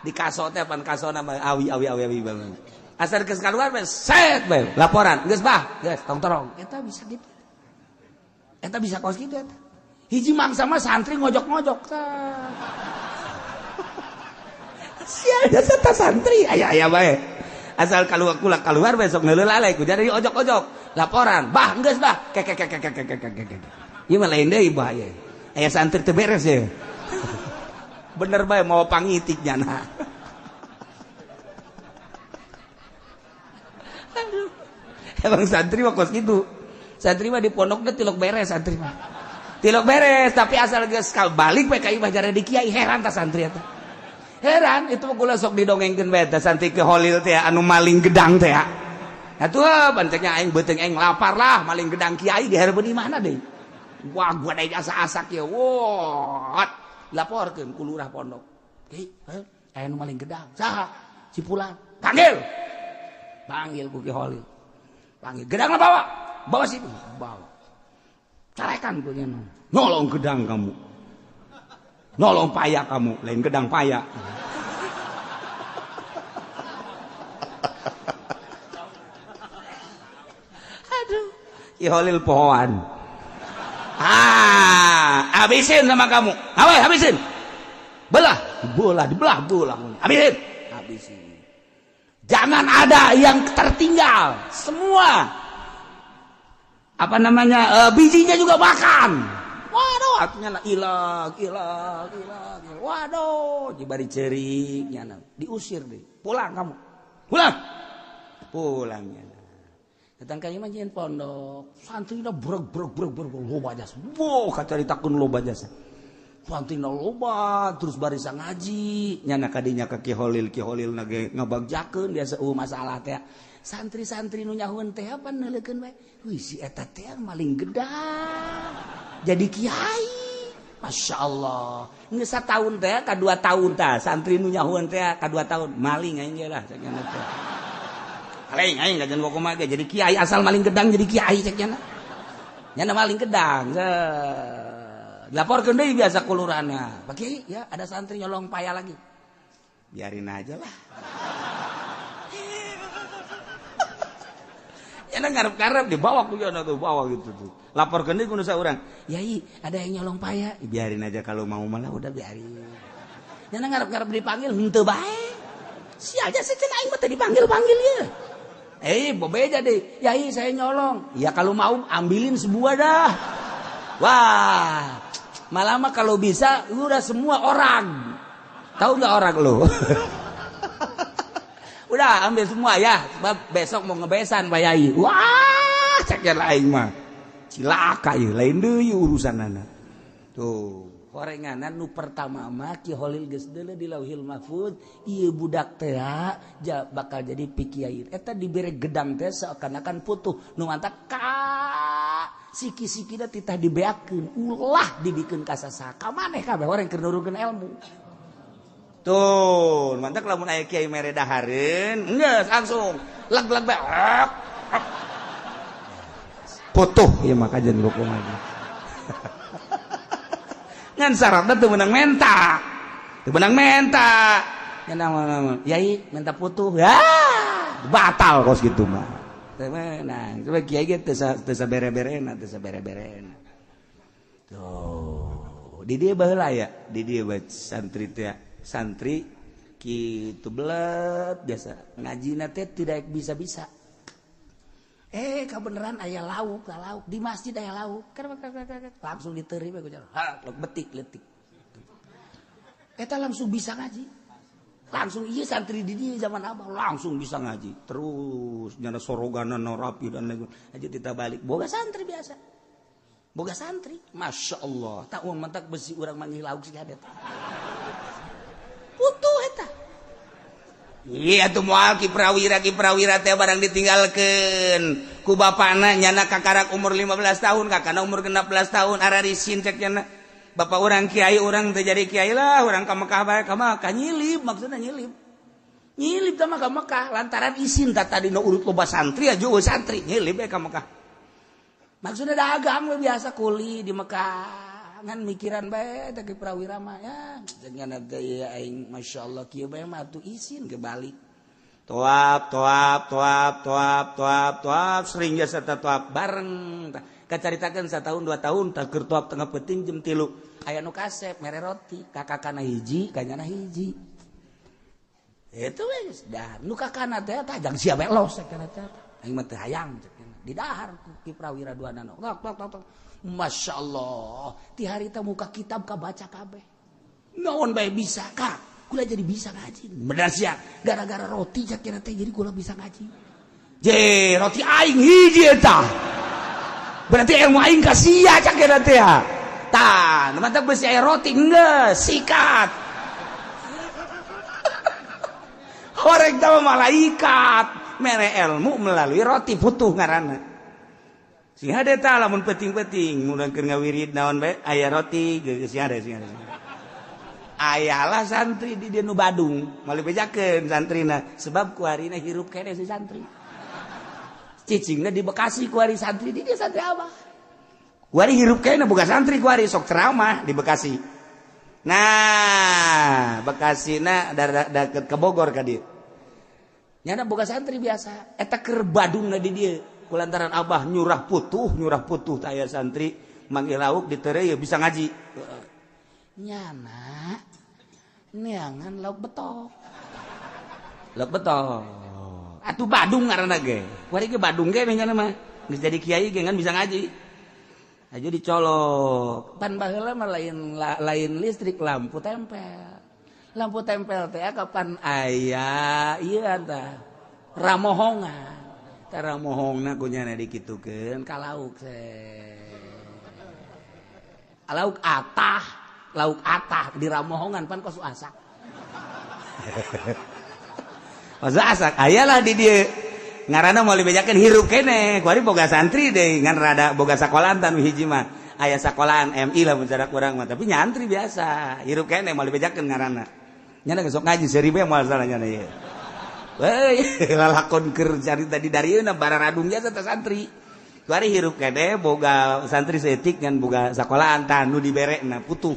A: di kaso teh pan kasona mah awi awi awi awi banget. Asal geus keluar bae set bae laporan, geus bah, geus tong torong. Eta bisa gitu, eta bisa kos gitu. Eta hiji mangsa mah santri ngojok-ngojok tah. Sia eta santri aya aya bae.
B: Asal keluar, kula keluar besok ngeuleuh lalai ku jadi ojok-ojok.
A: Laporan, bah geus bah. Kek kek kek kek kek kek. Ieu mah lain deui bahaya. Aya santri teu beres ya. Bener bae mau pangitik nyana. Aduh. Emang santri mah kos kitu. Santri mah di pondokna tilok beres santri mah. Tilok beres tapi asal geus balik we ka imah jare di kiai heran ta santri eta. Heran itu mah kula sok didongengkeun bae teh santri ke Holil teh anu maling gedang teh. Atuh panceknya aing beuteung aing lapar lah maling gedang kiai di hareupeun imahna deui. Wah gua deui asa-asak ye. Wah, laporkeun ku lurah pondok. Kiai, aya nu maling gedang. Saha? Si Fulan. Panggil. Panggil ku Ki Holil. Panggil. Gedangna bawa. Bawa sini. Bawa. Carekan ku nya.
B: Nolong gedang kamu. Nolong paya kamu, lain gedang paya.
A: Aduh, Ki Holil pohoan. Ah, habisin sama kamu. Awas, habisin. Belah, belah, dibelah, belah. Habisin. Habisin. Jangan ada yang tertinggal. Semua. Apa namanya? Bijinya juga makan. Waduh, artinya lah ilang, ilang, ilang. Waduh, jibari cerik nyana. Diusir deh. Pulang kamu. Pulang. Pulang nyana. Datang ka imah nyieun pondok. Santrina breg breg breg breg loba jasa. Wah, kacaritakeun loba jasa. Santrina loba terus barisa ngaji.
B: Nyana kadinya ka Ki Holil, Ki Holil na ge
A: ngabagjakeun biasa masalah teh. Santri-santri nu nyahueun teh apa neuleukeun bae. Wih, si eta teh maling gedang. Jadi kiai. Masya Allah. Geus sataun teh ka 2 tahun tah santri nu nyahueun teh ka 2 tahun maling aing ge lah cek nya teh. Maling aing kajian kumaha ge jadi kiai asal maling gedang jadi kiai cek nya. Nya maling gedang. Dilaporkeun deui biasa kulurana. Pak Kiai, ya ada santri nyolong paya lagi.
B: Biarin aja lah.
A: Ya ngarep-ngarep dibawa ku nya tuh bawa gitu tuh. Laporkeun deui ku nu saurang. Yai, ada yang nyolong paya.
B: Biarin aja kalau mau malah
A: udah biarin. Nya ngarep-ngarep dipanggil henteu bae. Sia aja sih cenah aing mah teu dipanggil-panggil ieu. Bobeja deh. Yai, saya nyolong. Ya kalau mau ambilin sebuah dah. Wah, malah mah kalau bisa udah semua orang. Tahu nggak orang lu? Udah ambil semua ya, sebab besok mau ngebesan Pak Yai. Wah, cek aing mah.
B: Cilaka ieu, lain deui urusanana.
A: Tuh, horenganan nu pertama mah Ki Holil geus deuleu di Lauhil Mahfuz, ieu budak teh bakal jadi pikiai. Eta dibere gedang teh seakan-akan putuh, nu mantak ka siki-sikina titah dibeakeun, ulah dibikeun ka sasaha. Ka maneh kabeh orang keur nurunkeun ilmu.
B: Tuh, mantak lamun aya kiai mere dahareun, geus langsung leg-leg bae. Putuh ieu mah kajian kumaha.
A: Ngan syaratna teu meunang menta. Teu meunang menta. Nya naon yai minta putuh. Ya,
B: batal kos kitu mah.
A: Teu meunang. Coba kiai ge teu sabere-berena, teu sabere-berena. Tuh, di dieu baheula ya,
B: di dieu bae santri teh. Santri kitu belet biasa
A: ngajina teh tidak bisa-bisa. Kebeneran aya lauk, lauk di masjid aya lauk. Langsung diterima ku jalan. Ha, betik letik. Eta langsung bisa ngaji. Langsung ieu santri di dieu zaman abah langsung bisa ngaji.
B: Terus nyana soroganan rapi dan lain.
A: Aja kita balik boga santri biasa. Boga santri, Masya Allah. Tak uang mentak besi urang manggih lauk sih hadet. Putuh eta.
B: Iya tuh moal Ki Prawira teh barang ditinggalkeun ku bapana nyana kakarak umur 15 tahun kakana umur 16 tahun ararisin cek nyana bapak urang kiai urang teh jadi kiai lah urang ka Mekah bae ka Mekah
A: nyilip maksudna nyilip nyilip teh mah ka Mekah lantaran isin tah tadi nu urut loba santri aja eueuh santri nyilip bae ka Mekah maksudna dagang we biasa kuli di Mekah ngan mikiran bae teh Ki Prawira mah ya dengan gaya aing masyaallah kieu bae mah atuh isin kebalik
B: toap toap toap toap toap toap sering jasa toap
A: bareng kacaritakeun satahun 2 tahun tah keur toap tengah peuting jam 3 aya nu kasep mere roti kakakana hiji kanyana hiji itu we geus dah nu kakana teh tah jang sia bae los kana teh aing mah teu hayang cek Didahar ku Ki Prawira duanana. Tok tok tok tok. Masya Allah, ti harita muka kitab kabaca kabeh. Naon bae bisa kak, kula jadi bisa ngaji. Bener sia, gara-gara roti cak kira teh jadi kula bisa ngaji. Je, roti aing hiji eta. Berarti ilmu aing ka sia cak kira teh. Tah, nu mantap beusi aya roti geus, sikat. Horeng teh malaikat mere ilmu melalui roti putuh ngaranna. Sing hade tah lamun penting-penting mun keur ngawirid naon bae aya roti geus sing hade sing hade. Ayalah santri di dieu nu Badung, moal dibejakeun santrina sebab kuarina hirup keneh si santri. Cicingna di Bekasi kuari santri di dieu santri abah. Kuari hirup keneh boga santri kuari sok ceramah di Bekasi. Nah, Bekasina deket ke Bogor ka dieu. Nyana boga santri biasa, eta keur Badungna di dieu. Kulantaran abah nyurah putuh taya santri manggil lauk ditereu bisa ngaji. Nyana neangan lauk betok. Lauk betok. Atuh Badung ngaranna ge. Kuari ge Badung ge nyana mah. Geus jadi kiai ge ngan bisa ngaji. Aja dicolok. Pan baheula mah lain listrik, lampu tempel. Lampu tempel teh kapan aya ieu tah ramohongan. Tara mohongna ku nyana dikitukeun ka lauk lauk atah di ramohongan pan kos asak. Kos asak ayalah di dieu ngaranna moal dibejakeun hirup keneh kuari boga santri deui ngan rada boga sakolahan tan hiji mah aya sakolahan MI lah mun cara kurang mah tapi nyantri biasa hirup keneh moal dibejakeun ngaranna nyana geus sok ngaji seribu moal salah nyana ieu. Weh, lalakon keur carita di darieuna bararadung jasa teh santri. Kuari hirup keneh boga santri saeutik ngan boga sakolahan tah nu diberekna putuh.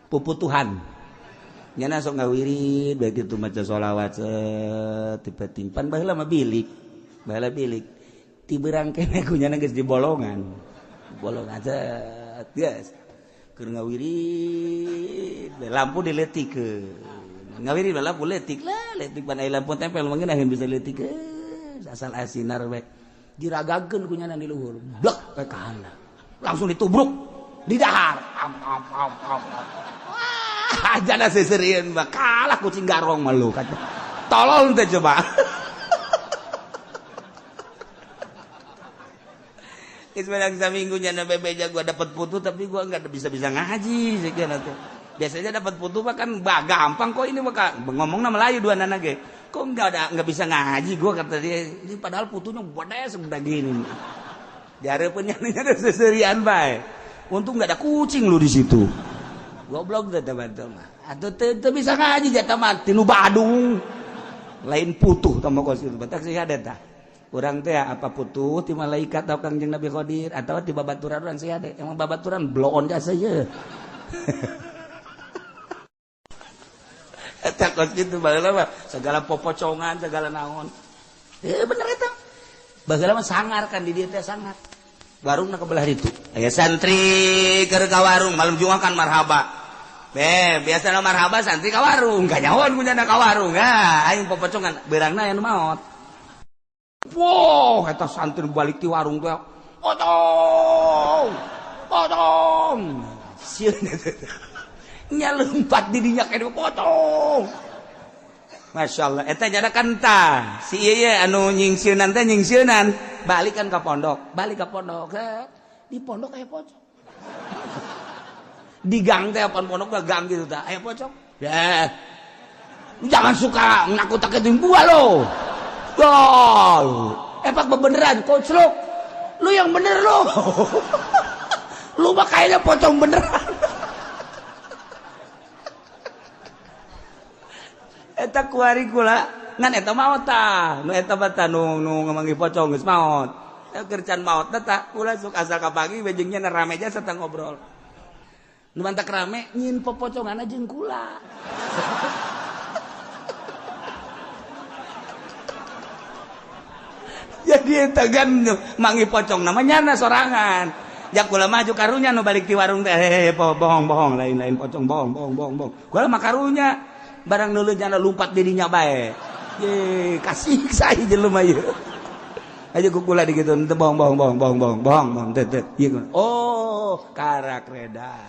A: Puputuhan. Nyana sok ngawirid bae kitu maca sholawat tipe timpan baheula mah bilik. Baheula bilik. Ti beurang keneh ku nyana geus di bolongan. Bolongan set geus. Keur ngawirid lampu dileutikeun. Ngawiri lampu letik lah letik pan aya lampu tempel mah ngeunaheun bisa letik asal asinar we diragakeun ku nyana di luhur blek we ka handap langsung ditubruk di dahar am am am am wah jana seuseureun mah kalah kucing garong mah lu tolol teh coba. Geus menang saminggu nyana bebeja gua dapat putu tapi gua enggak bisa-bisa ngaji sekian atuh. Biasanya dapat putu mah kan gampang kok ini mah ngomong nama Melayu dua nana ge. Kok enggak bisa ngaji gua kata dia. Ini padahal putunya bodes udah gini. Dihareupeun nyana seserian bae. Untung enggak ada kucing lu di situ. Goblok teh teman-teman. Atuh teu bisa ngaji jatah mah tinu Badung. Lain putuh tah kos kitu. Batak sih ada tah. Urang teh apa putuh ti malaikat atau Kangjeng Nabi Khidir atau ti babaturan urang sih ada. Emang babaturan bloon jasa ye. Eta kos kitu baheula mah segala popocongan segala naon. Bener eta. Baheula mah sangar kan di dieu teh sangar. Warungna ke belah ditu. Aya santri keur ka warung malam Jumat kan marhaba. Be, biasana marhaba santri ka warung, kanyahoan kunyana ka warung. Ah, aing popocongan beurangna aya nu maot. Wow, eta santri balik ti warung teh. Potong. Potong. Sieun eta. Nya lompat di dinya kene potong. Masya Allah, eta nyada kan tah. Si ieu ye anu nyingsieunan teh nyingsieunan, balik kan ka pondok, balik ka pondok. Di pondok aya pocong. Di gang teh apaan pondok ke gang gitu tah, aya pocong. Ya. Jangan suka nakut-nakutin gua lo. Gol. Epak bebeneran, koclok. Lu yang bener lu. Lu mah kayaknya pocong beneran. Eta kuari kula ngan eta maot tah nu eta mah tah nu ngamanggih pocong geus maot. Keur can maot teh tah kula sok asal ka pagi we jeung nya rame jasa tah ngobrol. Nu mantak rame nyin popoconganna jeung kula. Jadi eta gan manggih pocong namanya nyana sorangan. Jak kula maju karunya nu balik ti warung teh bohong-bohong lain-lain pocong bohong bohong bohong bohong. Kula mah karunya barang nulun jana lumpat dirinya bae. Ye, kasih saya jelema ieu.
B: Aja ku kula digitu, teu bohong bohong bohong bohong bohong bohong bohong teu teu. Ieu oh, karak reda.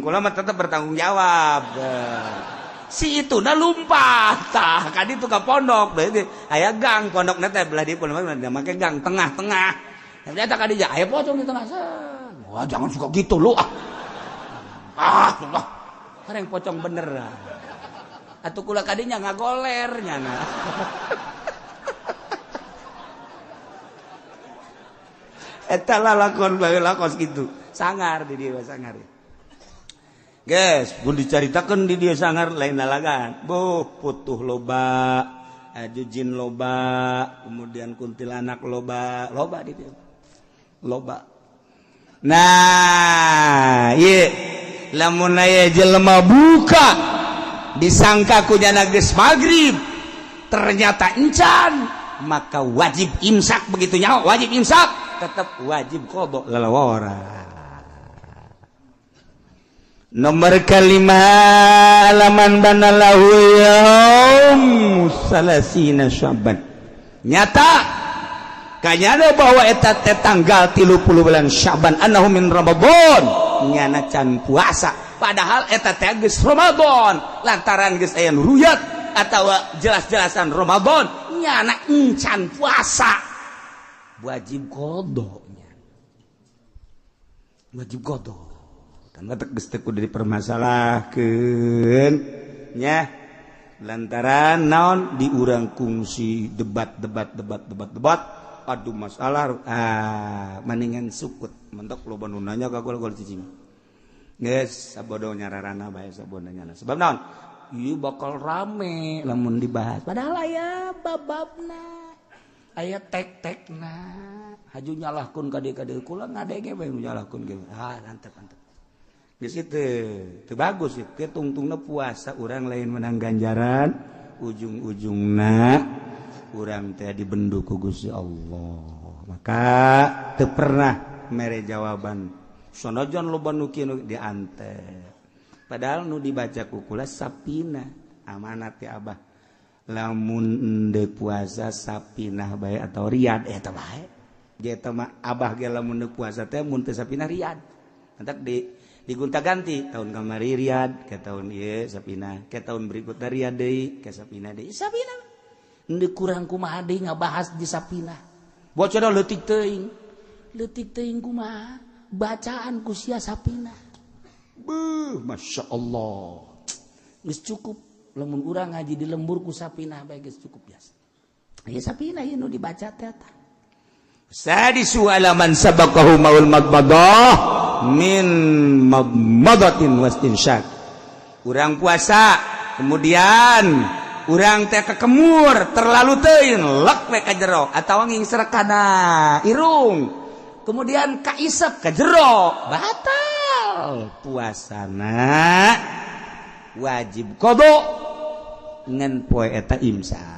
B: Kula mah tetep bertanggung jawab. Si itu na lumpat tah ka ditu ka pondok, berarti aya gang pondokna teh belah dieu pondok make gang tengah-tengah. Ternyata ka dieu aya pocong di tengah. Wah, jangan suka gitu lu ah. Ah, Allah. Kareng pocong bener. Atuh kula kadinya ngagoler nyana. Eta lalakon bae lakos kitu. Sangar di dieu sangar. Guys, pun dicaritakeun di dieu sangar lain lalagan. Buh, putuh loba, jin loba, kemudian kuntilanak loba, loba di dieu. Loba. Nah, ieu lamun aya jelema buka disangka ku nyana geus magrib, ternyata encan, maka wajib imsak begitu nyaho, wajib imsak, tetap wajib qada lalawara. Nomor kelima alaman banalahu yaum salasina Syaban. Nyata kanyana bahwa eta teh tanggal 30 bulan Syaban annahu min Ramadan, nyana can puasa padahal eta teh geus Ramadan lantaran geus aya nu ruyat atawa jelas-jelasan Ramadan nyana encan puasa wajib qadanya, wajib qada. Geus teu kudu dipermasalahkeun nya lantaran naon di urang kungsi debat debat debat debat debat aduh masalah ah mendingan sukut mentok loba nu nanya ka gol gol cicing geus sabodo nyararana bae sabodo nyana sebab naon ieu bakal rame lamun dibahas padahal aya bababna aya tek-tekna haju nyalahkeun ka dieu kula ngadenge bae nyalahkeun ge ah antep antep di situ itu bagus itu tungtungna puasa orang lain menang ganjaran ujung-ujungna urang teh dibendu ku Gusti Allah maka teu pernah mere jawaban sanajan loba nu kieu diante padahal nu dibaca ku kula sapina amanat ti abah lamun endeu puasa sapinah bae atau riyad eta bae eta mah abah ge lamun deuk puasa teh mun teu sapinah riyad entak di digonta-ganti tahun kamari Riyad ke tahun ieu sapina ke tahun berikutnya Riyad deui ke sapina deui sapina henteu kurang kumaha deui ngabahas di sapina bocor leutik teuing kumaha bacaan ku sia sapina beuh Masya Allah geus cukup lamun urang ngaji di lembur ku sapina bae geus cukup biasa ieu sapina ieu nu dibaca teh eta sadisu alaman sabaqahu maul madmadah min madmadatin wastinsyak. Urang puasa kemudian urang teh kekemur terlalu teuing lek we ka jero atawa ngingsrek kana irung kemudian kaisep ka jero batal puasana wajib qada ngan poe eta imsak.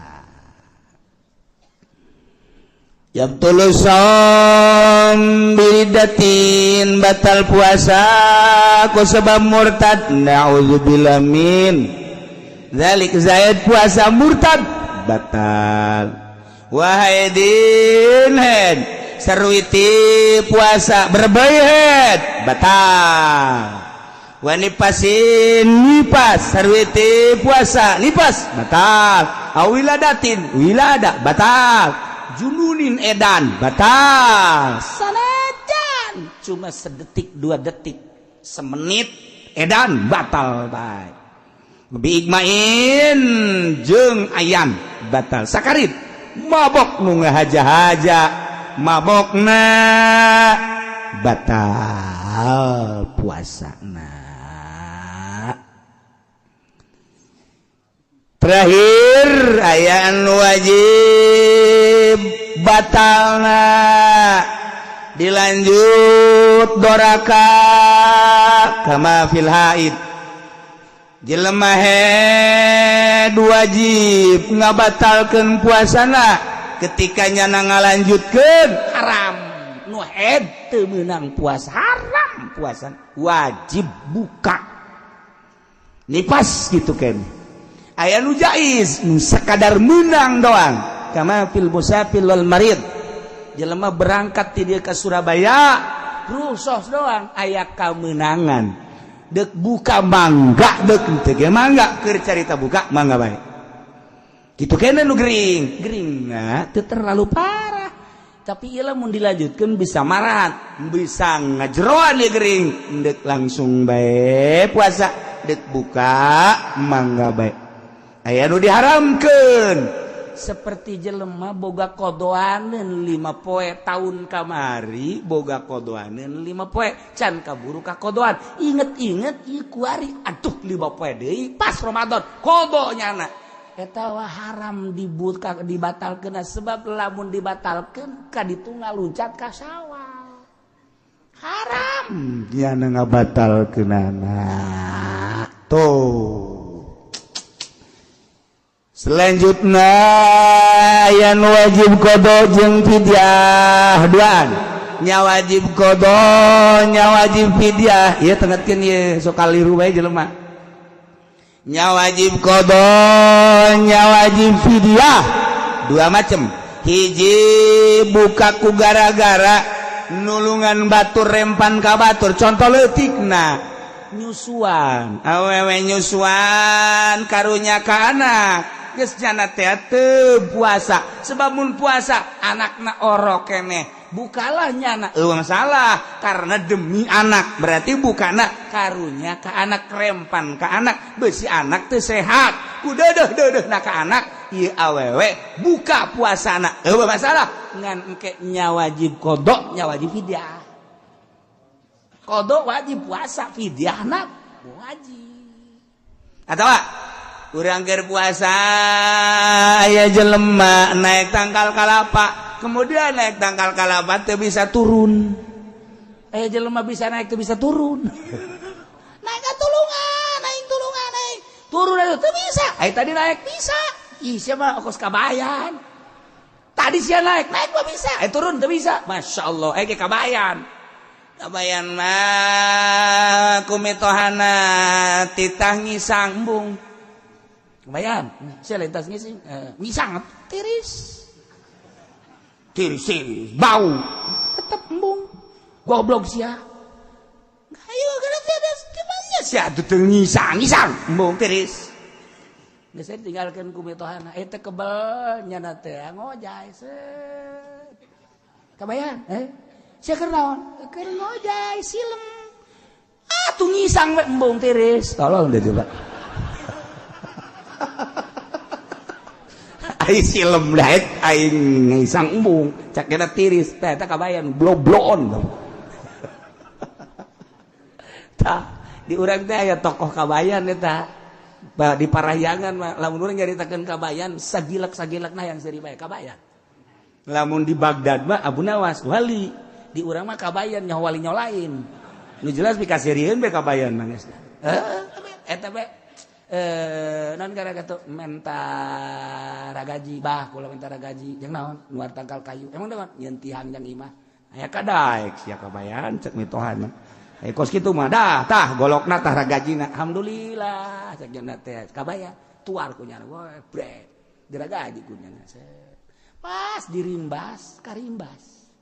B: Yabtulu shaum biridatin batal puasa ku sebab murtad na'udzubillah min dzalik zaid puasa murtad batal wahaidin head sarwiti puasa berbayad batal wanipasin nipas sarwiti puasa nipas batal awiladatin wilada batal jununin edan batal sanajan cuma sedetik dua detik semenit edan batal bae biigmain jeung ayam batal sakarit mabok nu ngahaja-haja mabokna batal puasana. Terakhir ayaan wajib batalna dilanjut doraka kama fil haid jelema head wajib ngabatalkeun puasana ketika nyana ngalanjutkeun haram nu head teu meunang puasa haram puasa wajib buka nipas gitu kan. Aya nu jaiz nu sakadar meunang doang Syawal kama fil musafir wal marid. Jelema berangkat ti dieu ka Surabaya rusuh doang aya kamenangan dek buka mangga dek teu ge mangga keur carita buka mangga bae kitu kene nu gering geringna teu terlalu parah tapi ieu lamun dilanjutkeun bisa marat bisa ngajeroan ieu gering dek langsung bae puasa dek buka mangga bae aya nu diharamkeun seperti jelema boga kodoaneun 5 poe tahun kamari boga kodoaneun 5 poe can kaburu ka kodoan inget-inget ieu kuari aduh 5 poe deui pas Ramadan kodo nyana eta wah haram dibuka dibatalkeun sebab lamun dibatalkeun ka ditu ngaluncat ka Syawal haram nyana ngabatalkeunana tuh. Selanjutnya yang wajib qodho jeung fidyah duaan nya wajib qodho nya wajib fidyah ieu tengetkeun ieu sok kaliru bae jelema nya wajib qodho nya wajib fidyah dua macam. Hiji buka ku gara-gara nulungan batur rempan ka batur contoh leutikna nyusuan awewe nyusuan karunya ka anak geus jana teh teu puasa sebab mun puasa anakna orok keneh bukalah nyana eueuh masalah karena demi anak berarti bukana karunya ka anak rempan ka anak besi anak teu sehat ku deudeuh-deudeuhna ka anak ieu awewe buka puasana eueuh masalah ngan engke nya wajib qodho nya wajib fidyah. Qodho wajib puasa fidyahna wajib atawa urang keur puasa aya jelema naik tangkal kalapa kemudian naik tangkal kalapa teu bisa turun aya jelema bisa naik teu bisa turun naik ka tulungan naik tulungan naik turun atuh teu bisa ai tadi naik bisa ih sia mah kos kabayan tadi sia naik naik mah bisa ai turun teu bisa Masya Allah ai ge kabayan kabayan mah ku mitohana titah ngisang embung kabayan sia lintas ngising ngisang tiris tiris tiris bau tetep embung goblok sia ayo kana tiris gimana sia atuh teu ngisang ngisang embung tiris geus tinggalkeun ku mitohana eta kebel nyana teh ngojay set kabayan sia keur naon keur ngojay silem ah tuh ngisang we embung tiris tolong deh coba ai silem daek aing ngisang embung cak kena tiris teh eta kabayan blobloon tah di urang teh aya tokoh kabayan eta di Parahyangan mah lamun urang nyaritakeun kabayan sagilak-sagilakna yang seuri bae kabayan lamun di Baghdad mah Abu Nawas wali di urang mah kabayan nyaho wali nyaho lain nu jelas pikasirieun bae kabayan mah geus eta bae non gara kitu menta ragaji bah kula menta ragaji jeung naon nuar tangkal kayu emang naon nyeun tihang jang imah aya kadaek sia kabayan cek mitohana eh kos kitu mah dah tah golokna tah ragajina alhamdulillah cek jeung teh kabayan tuar ku nyana we brek diragaji ku nyana pas dirimbas karimbas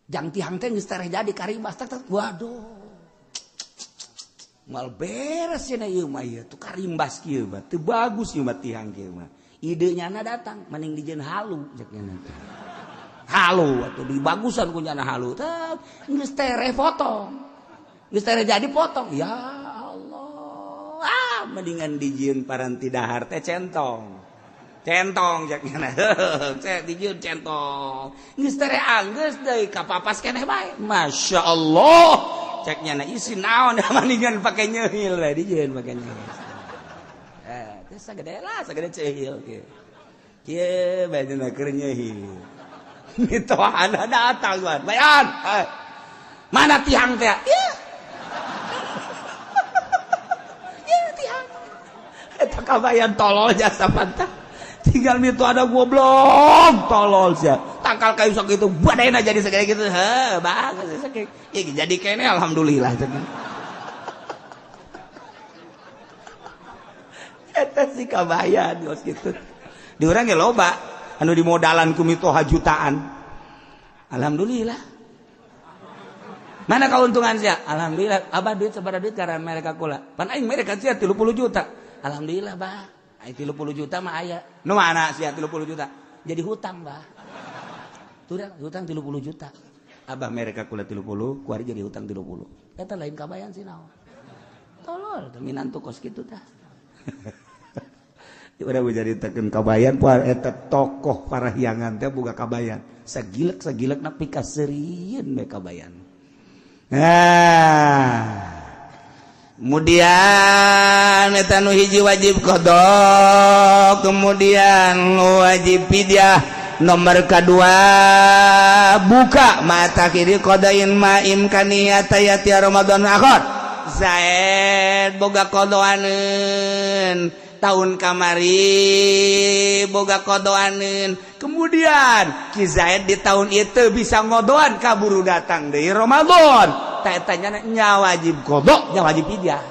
B: jang tihang teh geus tereh jadi karimbas tak tak waduh mal beres cenah ieu mah ieu tuh karimbas kieu mah teu bagus ieu mah tihang kieu mah ide nyana datang mending dijieun halu cek nyana teh halu atuh dibagusan ku nyana halu teh geus tereh potong geus tereh jadi potong ya Allah ah mendingan dijieun paranti dahar teh centong centong cek nyana cek dijieun centong geus tereh anggeus deui kapapas keneh bae Masya Allah cek nyana isi naon mendingan pake nyeuhil we dijieun pake nyeuhil teh sagede lah sagede ceuhil kieu kieu bae cenah keur nyeuhil mitohana datang bayan mana tihang teh ya ya tihang eta kabayan tolol jasa pantah tinggal mito ada goblok tolol sia tangkal kayu sok itu badena jadi segede gitu heh bagus sakit ya jadi kene alhamdulillah eta si kabayan geus kitu di urang ge loba. Anu dimodalan ku mitoha jutaan. Alhamdulillah. Mana keuntungan sia? Alhamdulillah. Abah, duit sabaraha duit karena mereka kula? Pan aing mereka sia 30 juta. Alhamdulillah, Bah. Aing 30 juta mah aya. Nu mana sia 30 juta? Jadi hutang, Bah. Tuh hutang 30 juta. Abah mereka kula 30, kuari jadi hutang 30. Eta lain kabayan sih naon. Tolol, minantu kos kitu tah. Udah jadi teken kabayan poe eta tokoh Parahyangan teh boga kabayan. Sagilek sagilek na pikaseurieun we kabayan. Nah, kemudian eta nu hiji wajib qada, kemudian wajib fidyah. Nomor kedua, buka mata kiri qadain ma imkaniyata yati Ramadan akhir. Zaid boga qodoaneun tahun kamari, boga qodoaneun, kemudian Ki Zaid di tahun itu bisa ngodoan, kaburu datang dari Ramadan. Tak tanya nya wajib qada, nya wajib fidyah.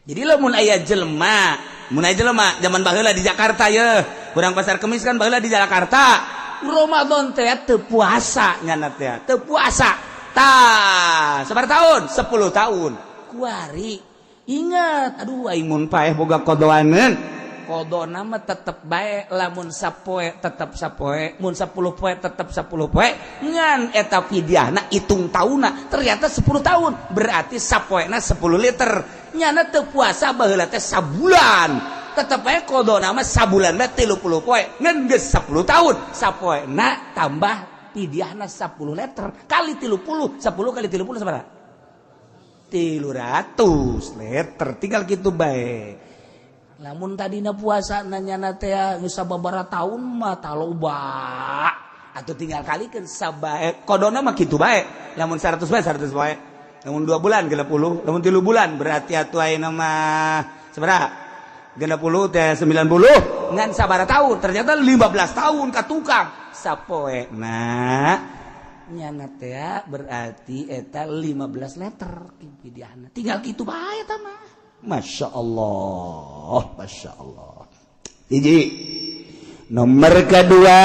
B: Jadi lamun aya jelema, mun aya jelema zaman baheula di Jakarta ye, kurang Pasar Kemis kan baheula di Jakarta, Ramadan teh teu puasa nyana teh, teu puasa tah sabaraha tahun, 10 tahun. Kuari ingat, aduh, aing mun paeh boga qodoaneun. Qadana mah tetep bae, lamun sapoe tetep sapoe, mun 10 poe tetep 10 poe, ngan eta fidyahna hitung tauna ternyata 10 tahun, berarti sapoena 10 liter. Nyana teu puasa baheula teh sabulan, tetep bae qadana mah sabulan mah 30 poe, ngan geus 10 tahun sapoena tambah fidyahna 10 liter kali 30, 10 kali 30 sabaraha? 300 liter. Tinggal gitu bae. Lamun tadina puasa nanya teh geus sababaraha tahun mah taloba atau tinggal kalikeun sabae qadana mah kitu bae. Lamun 100 bae, 100 bae. Lamun 2 bulan 60, lamun 3 bulan berarti atuh ayeuna mah sabaraha? 60 teh 90. Ngan sabaraha tahun? Ternyata 15 tahun ka tukang sapoe. Nah, nyana teh berarti eta 15 liter fidyahna. Tinggal kitu bae eta mah. Masya Allah, Masya Allah. Hiji. Nomor kedua,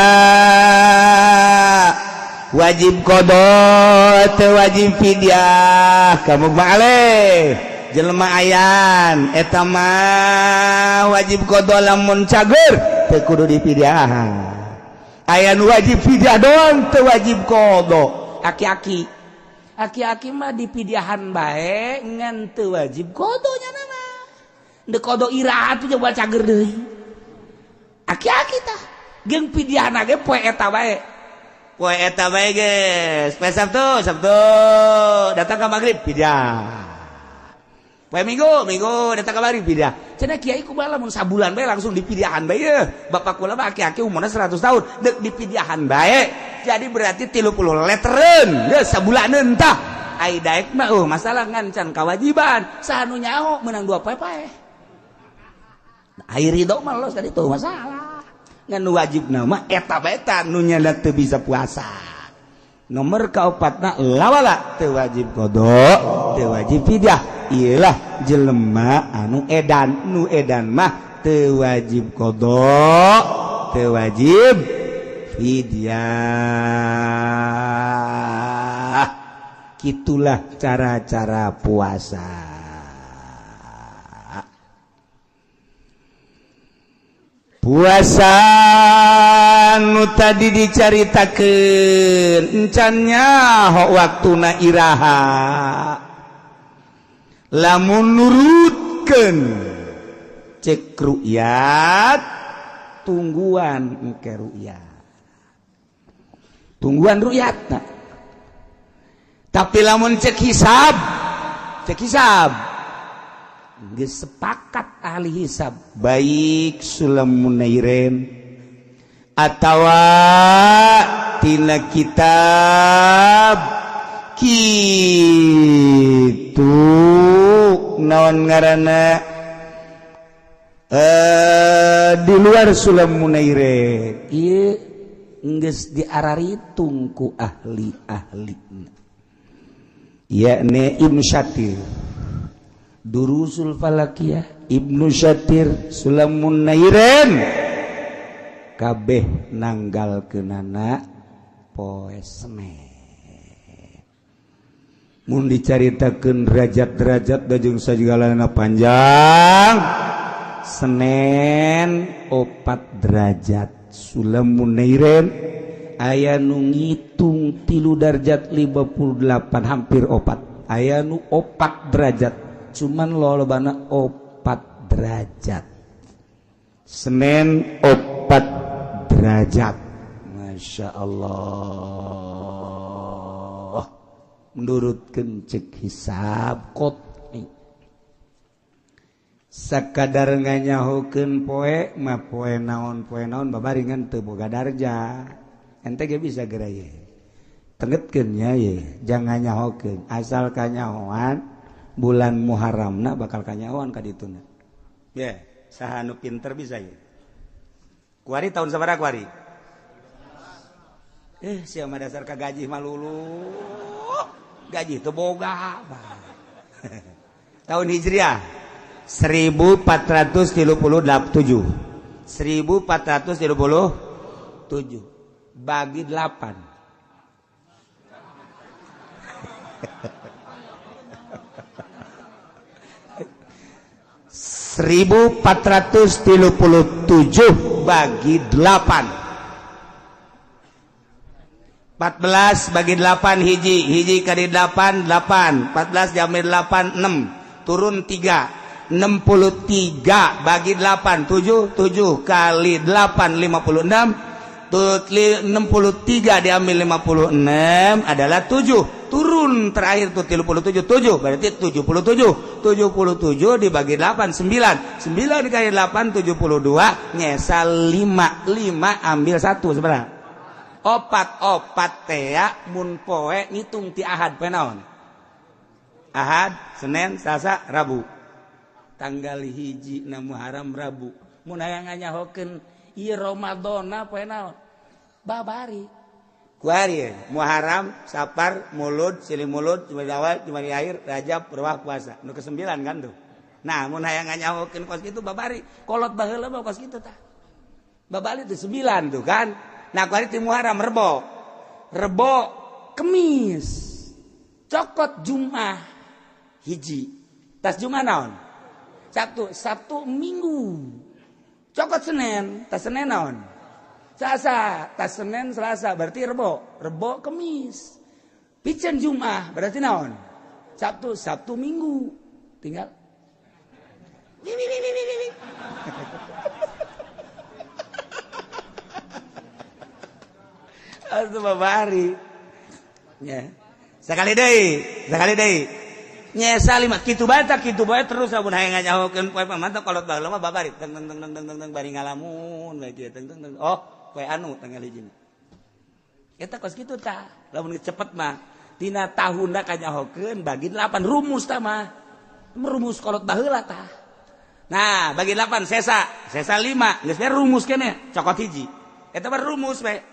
B: wajib qada teu wajib fidyah kamu balik jelema ayan eta mah wajib qada lamun cager teu kudu dipidyahan. Aya nu wajib fidyah doang, teu wajib qada, aki-aki. Aki-aki mah dipidyahan bae ngan teu wajib qada nya mah. Deuk qada iraha tuh coba, cager deui aki-aki tah. Jeung pidyahna ge poe eta bae, poe eta bae geus. Poe Sabtu, Sabtu datang ke maghrib pidyah. Poe Minggu, Minggu datang ke maghrib pidyah. Cenah kiai, kumaha lamun sabulan bae langsung dipidyahan bae? Ye bapak kula mah aki-aki umurna 100 tahun, deuk dipidyahan bae. Jadi berarti 30 leteren geus sabulaneun tah. Ai daek mah masalah ngan can kewajiban, saha nu nyaho menang dua poe pae. Ai ridho mah los tadi tuh masalah. Ngan wajib nama eta bae ta nu nyana teu bisa puasa. Nomor kaopatna, lawala teu wajib qada, teu wajib fidyah. Iyalah jelema anu edan. Nu edan mah teu wajib qada, teu wajib fidyah. Gitulah cara-cara puasa. Puasa nu tadi dicaritakeun encan nyaho waktuna iraha. Lamun nurutkeun cek rukyat, tungguan engke rukyat, tungguan rukyat. Tapi lamun cek hisab, cek hisab geus sepakat ahli hisab, baik Sulam Munairin atawa tina kitab kitu naon ngaranna, di luar Sulam Munairin ieu geus diararitung ku ahli-ahli, yakni Ibnu Syatir, Durusul Falakiyah, Ibnu Syatir, Sulamun Nairin. Kabeh nanggalkeunana poe Senin. Mun dicaritakeun derajat-derajat da jeung sagalana panjang. Senin 4 derajat Sulamun Nairen aya nu ngitung 3 derajat 58 hampir 4, aya nu 4 derajat, cuman lolobana 4 derajat. Senin 4 derajat, Masya Allah, menurutkeun cek hisab qot'i. Sakadar nganyahokeun poe mah, poe naon, poe naon, babaringan teu boga darjah. Ente ge bisa geura ye tengetkeun nya ye, jangan nyahokeun asal kanyahoan bulan Muharramna bakal kanyahoan ka dituna. Ye, saha nu pinter bisa ye? Kuari tahun sabaraha kuari? Sia mah dasar ka gaji mah lulu. Gaji teu boga. Tahun Hijriah 1437. 1437 bagi 8. 1437 bagi 8. 14 bagi 8 hiji, hiji kali 8 8, 14 jamir 8 6, turun 3, 63 bagi 8 7, 7 kali 8 56, 63 diambil 56 adalah 7, turun terakhir tuh 37, 7 berarti 77, 77 dibagi 8 9, 9 kali 8 72, nyesa 5, 5 ambil 1 seberapa? Opat, opat tea mun poe ngitung ti Ahad poe naon? Ahad, Senin, Selasa, Rabu. Tanggal 1 na Muharram Rabu. Mun hayang nganyahokeun ieu Ramadana poe naon? Babari. Kuari Muharram, Sapar, Mulud, Silih Mulud, Jumadi Awal, Jumadi Akhir, Rajab, Ruwah, puasa. Nu ke-9 kan tuh. Nah, mun hayang nganyahokeun kos kitu babari. Kolot baheula mah kos kitu tah. Babari tuh 9 tuh kan. Nah, kuari ti Muharram Rebo. Rebo Kemis. Cokot Jumat 1. Tas Jumat naon? Sabtu, Sabtu Minggu. Cokot Senin, tas Senin naon? Selasa, tas Senin Selasa berarti Rebo, Rebo Kemis. Piceun Jumat berarti naon? Sabtu, Sabtu Minggu. Tinggal Atuh babari. Ya. Sekali deui, sekali deui. Nyesa 5 kitu bae tah, kitu bae terus lamun hayang nganyahokeun poe mantap kolot baheula mah babari teng teng teng teng teng teng bari ngalamun bae kieu teng teng teng. Oh, poe anu tanggal 1. Eta kos kitu tah. Lamun cepet mah tina tahunna kanyahokeun bagi 8 rumus tah mah. Rumus kolot baheula tah. Nah, bagi 8 sesa, sesa 5, geus rumus keneh, cokot 1. Eta mah rumus we.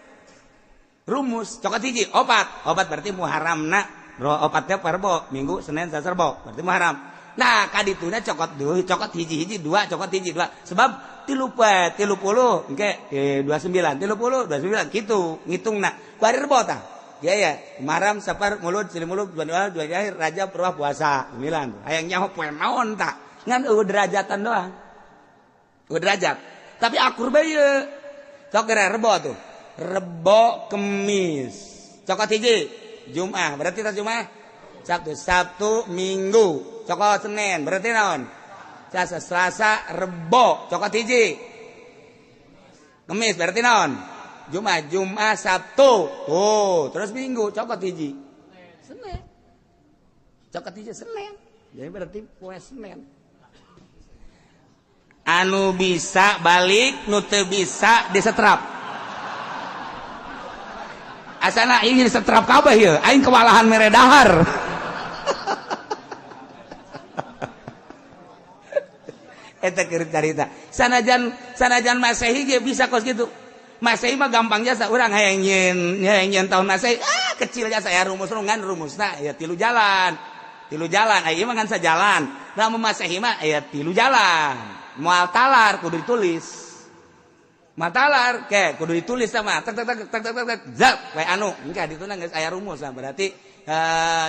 B: Rumus cokot 1, opat, opat berarti Muharramna, opatnya Rebo, Minggu, Senin, Selasa, Rebo, berarti Muharram. Nah, kadituna cokot 2, cokot 1, 1 2, cokot 1 2. Sebab 30 engke 29, 30 29 kitu ngitungna. Kuari Rebo tah. Ya ya, Muharram, Sapar, Mulud, Silih Mulud, Jumadi Awal, Jumadi Akhir, Rajab, Ruwah, puasa. 9. Hayang nyaho poe naon tah? Ngan eueuh derajatan doang. Eueuh derajat. Tapi akur bae ieu. Sok geura Rebo tuh. Rebo Kemis. Cokot 1 Jumat, berarti tas Jumat Sabtu, Sabtu Minggu. Cokot Senin, berarti naon? Selasa, Selasa, Rebo, cokot 1. Kemis berarti naon? Jumat, Jumat, Sabtu. Tuh, terus Minggu cokot 1. Senin. Cokot 1 Senin. Jadi berarti poe Senin. Anu bisa balik, nu teu bisa disetrap. Asana ini disetrap kabeh ieu, aing kewalahan mere dahar. Eta keur carita. Sanajan Masehi ge bisa kos kitu. Masehi mah gampang jasa urang hayang nyieun tahun Masehi, ah kecil jasa ya rumus ngan rumusna ya 3 jalan. 3 jalan, aya mah ngan sajalan. Lamun Masehi mah aya 3 jalan. Moal talar kudu ditulis.
A: Matalar ke kudu ditulis sama tek tek tek tek tek tek zap we anu engke dituna geus aya rumus berarti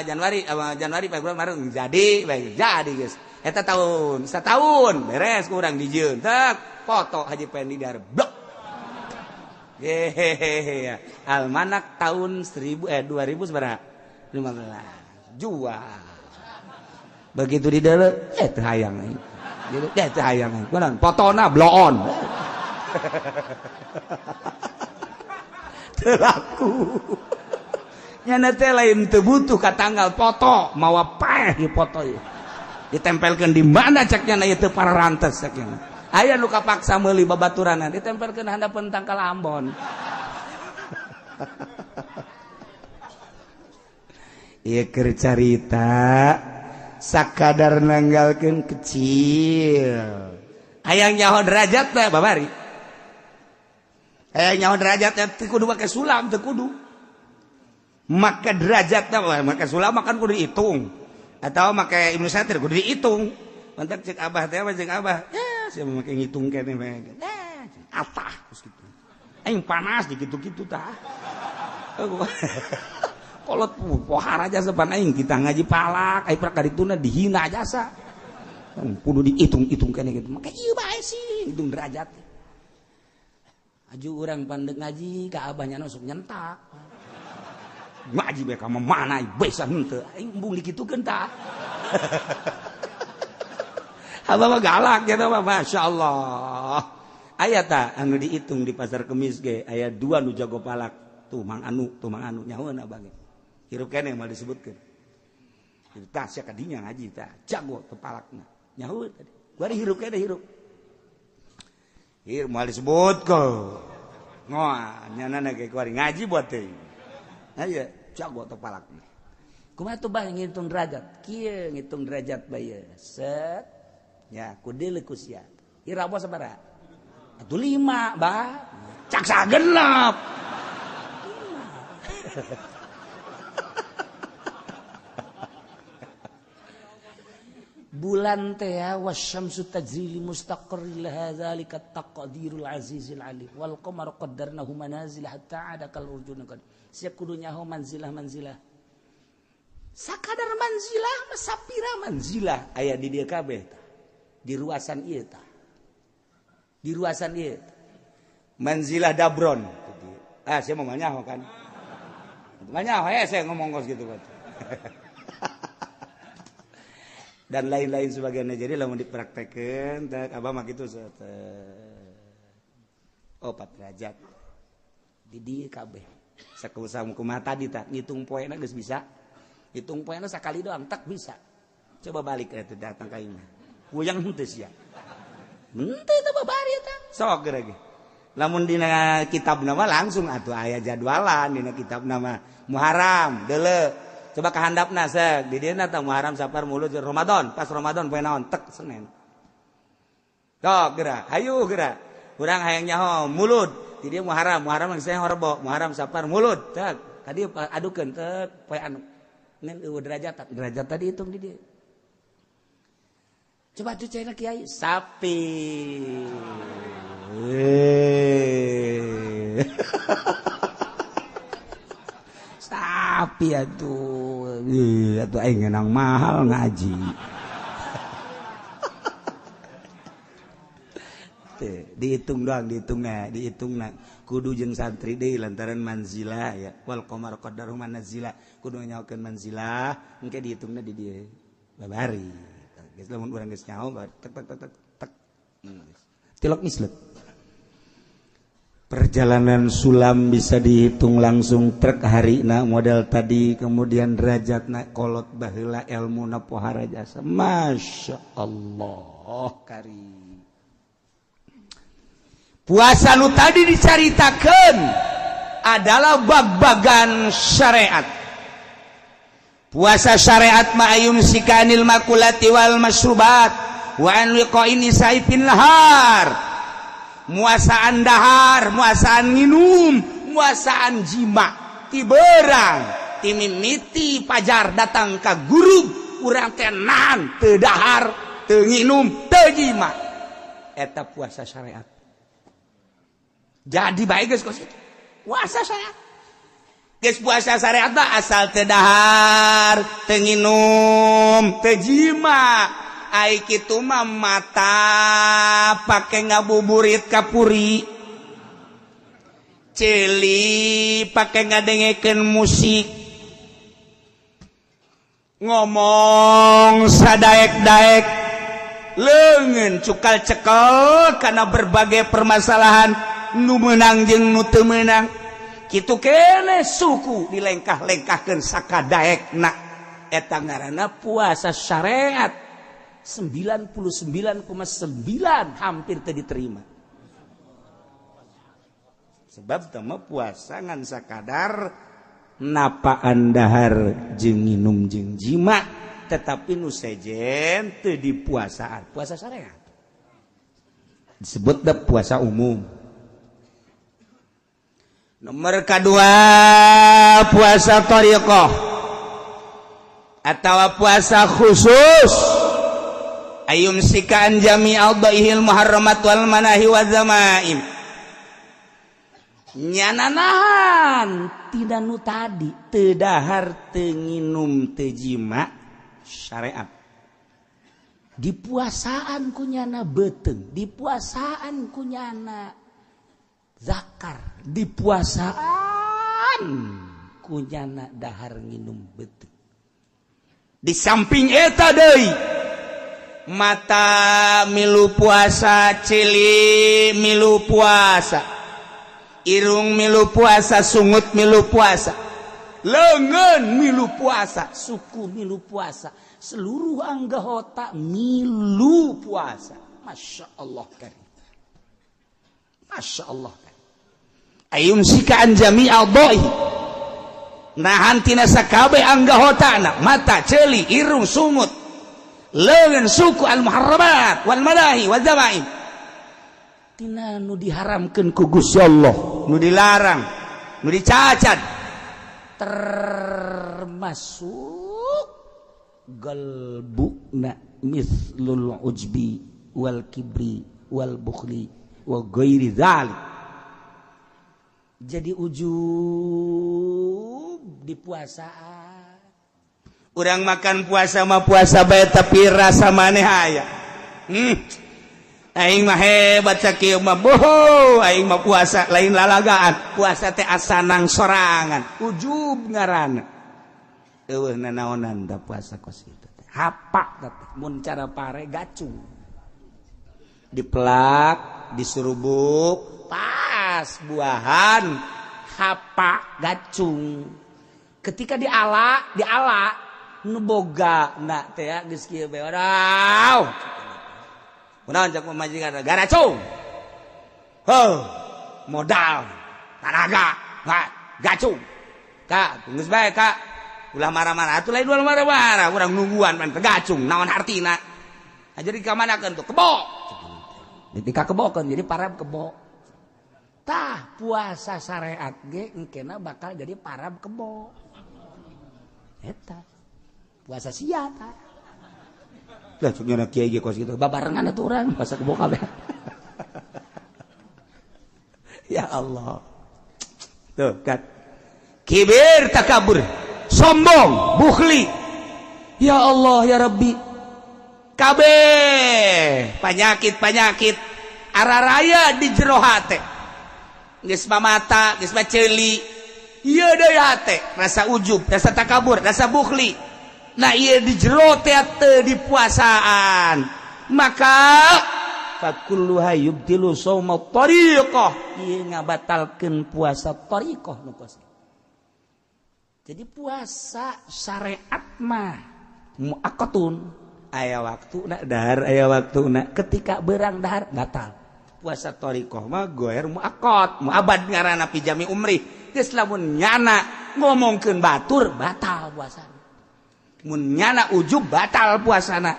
A: Januari Januari Februari Maret jadi baik jadi geus eta tahun setahun beres kurang dijieun tek foto Haji Pendi dar blok. Hehehe almanak tahun 1000 2000 sabaraha 15 jual begitu di dalam teu hayang aing teu hayang aing kunaon fotona bloon. Telaku nyana teh lain teu butuh ka tanggal foto mawa paeh di foto ieu ditempelkeun di mana cek nyana ieu teu pararantes cek nyana aya nu kapaksa meuli babaturanna ditempelkeun handapeun tangkal Ambon. Ieu keur carita sakadar nanggalkeun kecil hayang nyaho derajat teh babari nyawa derajatnya kudu pakai sulam teu kudu maka derajatnya maka sulam makan kudu dihitung atau make Ibnu Satir kudu dihitung mantak cek abah teh cek abah ya sia make ngitung keneh bae atah geus kitu aing panas di kitu-kitu tah kolot pohara jasa pan aing kita ngaji palak aing prak kadituna dihina jasa kudu dihitung-hitung keneh kitu make ieu bae sih hitung derajat. Aju orang pandek ngaji ka abahnya sok nyentak. Ngaji bae ka mana bisa henteu. Aing embung dikitukeun tah. Abah mah galak gitu mah masyaallah. Aya tah anu dihitung di pasar Kemis ge aya dua nu jago palak. Tuh mang anu nyahoeun abah ge. Hirup keneh moal disebutkeun. Tah sia kadinya ngaji tah jago teu palakna. Nyahoeun tadi. Kuari hirup keneh hirup. Hir moal disebut ko. Ngoa nyana ge kuari ngaji buat teh. Aya jago teu palakna. Kumaha tuh bah ngitung derajat? Kieu ngitung derajat bae. Set. Ya, kudu ku sia. Ira bos sabaraha? Atuh 5, bah. Cak sagenep. 5. Bulan teh wasyamsu tajri li mustaqarrin laha zalika taqdirul azizil alim wal qamaru qaddarnahu manazil hatta ada kal urjun qad siap kudu nyaho manzilah manzilah sakadar manzilah sapira manzilah aya di dieu kabeh tah di ruasan ieu tah di ruasan ieu manzilah dabron ah sia mah nyaho kan nyaho ya saya ngomong kos gitu kan. Dan lain-lain sebagainya. Jadi lamun dipraktekeun teh abah mah kitu oh 4 derajat di dieu kabeh sakumaha kumaha tadi tah ngitung poena geus bisa hitung poena sakali doang tak bisa coba balik eta datang ka imah kuyang henteu sia henteu teh babari eta sok geura ge lamun dina kitab nama langsung atuh aya jadwalan dina kitab nama Muharram deuleu coba kehandapna sek di dieu tah Muharram Safar Mulud Ramadan pas Ramadan poe naon tek Senin sok geura hayu geura urang hayang nyaho Mulud di dieu Muharram Muharram geus horbo Muharram Safar Mulud tek ka dieu adukeun tek poe anu ngan eueuh derajat derajat tadi hitung di dieu coba tuh cenah kiai sapi. Sapi atuh atuh aing ngeunang mahal ngaji. Teh dihitung doang dihitungna dihitungna kudu jeung santri deui lantaran manzilah ya wal qamar qaddaru manazila kudu nyahokeun manzilah engke dihitungna di dieu babari geus lamun urang geus nyaho tek tek tek tek tilok mislet. Perjalanan sulam bisa dihitung langsung truk harina model tadi kemudian derajatna kolot baheula elmuna pohara jasa Masya Allah kari puasa nu tadi dicaritakeun adalah bag-bagan syariat puasa syariat ma'ayum sikanil makulati wal masrubat wa an wiqa'in nisa'i nahar muasaan dahar, muasaan nginum, muasaan jima, ti berang, ti mimiti pajar datang ka guru, urang teh nahan, teu dahar, teu nginum, teu jima. Eta puasa syariat. Jadi baik geus kos itu. Puasa syariat. Geus puasa syariat mah asal teu dahar, teu nginum, teu jima. Ai kitu mah mata pake ngabuburit ka puri. Ceuli pake ngadengekeun musik. Ngomong sadaek-daek, leungeun cukal cekel karena berbagai permasalahan nu meunang jeung nu teu meunang. Kitu kene suku dilengkah-lengkahkeun sakadaekna. Eta ngaranna puasa syariat 99,9 hampir teu diterima. Sebab teu mah puasa ngan sakadar napaan dahar jeung nginum jeung jima, tetapi nu sejen teu dipuasaan. Puasa syariat disebut da puasa umum. Nomor kedua, puasa thariqah atau puasa khusus, ayyumsika an jami' a'dha'ihil muharramat wal manahi wa zamaim. Nyana nahan tina nu tadi, teu dahar, teu nginum, teu jima syariat, dipuasaan ku nyana beuteung, dipuasaan ku nyana zakar, dipuasaan ku nyana dahar nginum beuteung. Di samping eta deui, mata milu puasa, ceuli milu puasa, irung milu puasa, sungut milu puasa, leungeun milu puasa, suku milu puasa, seluruh anggota milu puasa. Masya Allah karim, Masya Allah karim. Ayyumsika an jami' a'dha'i, nahan tina sakabeh anggotana, mata, ceuli, irung, sungut, leungeun, suku, al muharramat wal manahi wal zamaim, tina nu diharamkeun ku Gusti Allah, nu dilarang, nu dicacat, termasuk galbuna mitslul ujbi wal kibri wal bukhli wa ghairi dzalik. Jadi ujub di puasaan. Urang makan puasa mah puasa bae, tapi rasa maneh aya. Aing mah hebat sakieu mah, boho, aing mah puasa lain lalagaan, puasa teh asanang sorangan. Ujub ngaranna. Eueuh nanaonan da puasa kos kitu teh. Hapak teh mun cara pare gacung. Dipelak, disurubuk, pas buahan hapak gacung. Ketika diala, diala nu boga na teh ya geus kieu bae. Waduh. Kunaon cek pamajikan garacung. Heuh, modal, tanaga, gacung. Kak, geus bae, Kak. Ulah marah-marah atuh, lain ulah marah-marah, urang nungguan pan gacung, naon hartina. Nah, jadi kamanakeun tuh? Kebo. Ketika kebokeun jadi parab kebo. Tah, puasa syariat ge engkena bakal jadi parab kebo. Eta. Puasa sia tah. Lah cuk nyana kiai ge kos kitu, babarengan atuh urang puasa kebo kabeh. Ya Allah. Tuh kan. Kibir, takabur, sombong, bukhli. Ya Allah ya Rabbi. Kabeh penyakit-penyakit araraya di jero hate. Geus mah mata, geus mah ceuli. Ieu deui hate, rasa ujub, rasa takabur, rasa bukhli. Nah, ieu di jero teh teu dipuasaan. Maka fakulluha yubtilu shauma tariqah. Ieu ngabatalkeun puasa tariqah nu kos. Jadi puasa syariat mah muaqqatun, aya waktu nak dahar, aya waktu nak ketika berang dahar batal. Puasa thariqah mah goer muaqqat, muabad ngaranna, fi jami umri. Geus lamun nyana ngomongkeun batur, batal puasana. Mun nyana ujub, batal puasana.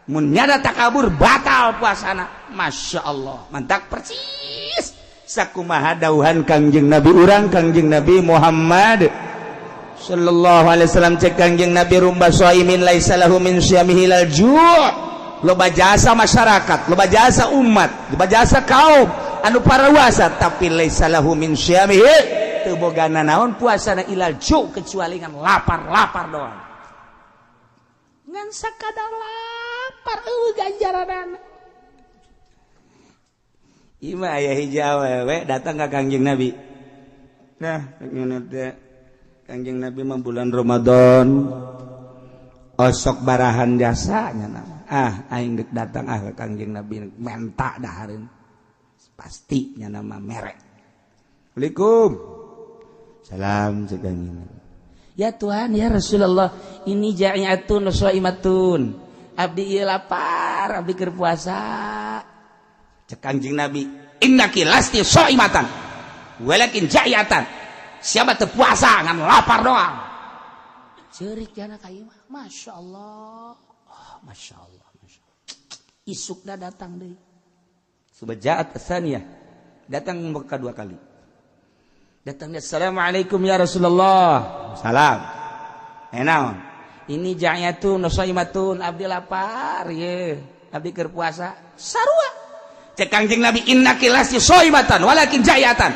A: Mun nyana takabur, batal puasana. Masya Allah, mantak persis sakumaha dauhan Kangjeng Nabi urang, Kangjeng Nabi Muhammad sallallahu alaihi wasallam. Cek Kangjeng Nabi, "Rubba shaimin laisa lahu min syamihi illal ju'." Loba jasa masyarakat, loba jasa umat, loba jasa kaum.
B: Anu parauasa, tapi laisa lahu min syamihi, teu boga nanaon puasana, ilal ju, kecuali ngan lapar-lapar doang, ngan sakadar lapar, eueuh ganjaranana. Ima aya hiji awewe datang ka Kangjeng Nabi. Nah, ngene teh Kangjeng Nabi mah bulan Ramadan osok barahan jasanya nama. Ah, aing dek datang ah ke Kangjeng Nabi menta dahareun. Pasti nya nama merek. Assalamualaikum. Salam cek Kangjeng Nabi. Ya Tuhan, ya Rasulullah, ini ja'iatun shaimatun. Abdi ieu lapar, abdi keur puasa. Cek Kangjeng Nabi, innaki lasti shaimatan walakin ja'iatan. Siapa teu puasa, ngan lapar doang. Ceurik jana ka ieu mah. Masya Allah. Oh, Masya Allah, Masya Allah. Isukna datang deui. Subajaat tsaniyah. Datang kedua kali. Datangnya, "Assalamualaikum ya Rasulullah." Salam. Eh, naon? Ini ja'yatun shaimatun, abdi lapar ye. Abdi keur puasa. Sarua. Cek Kangjeng Nabi, innaki lasti shaimatan walakin ja'yatan.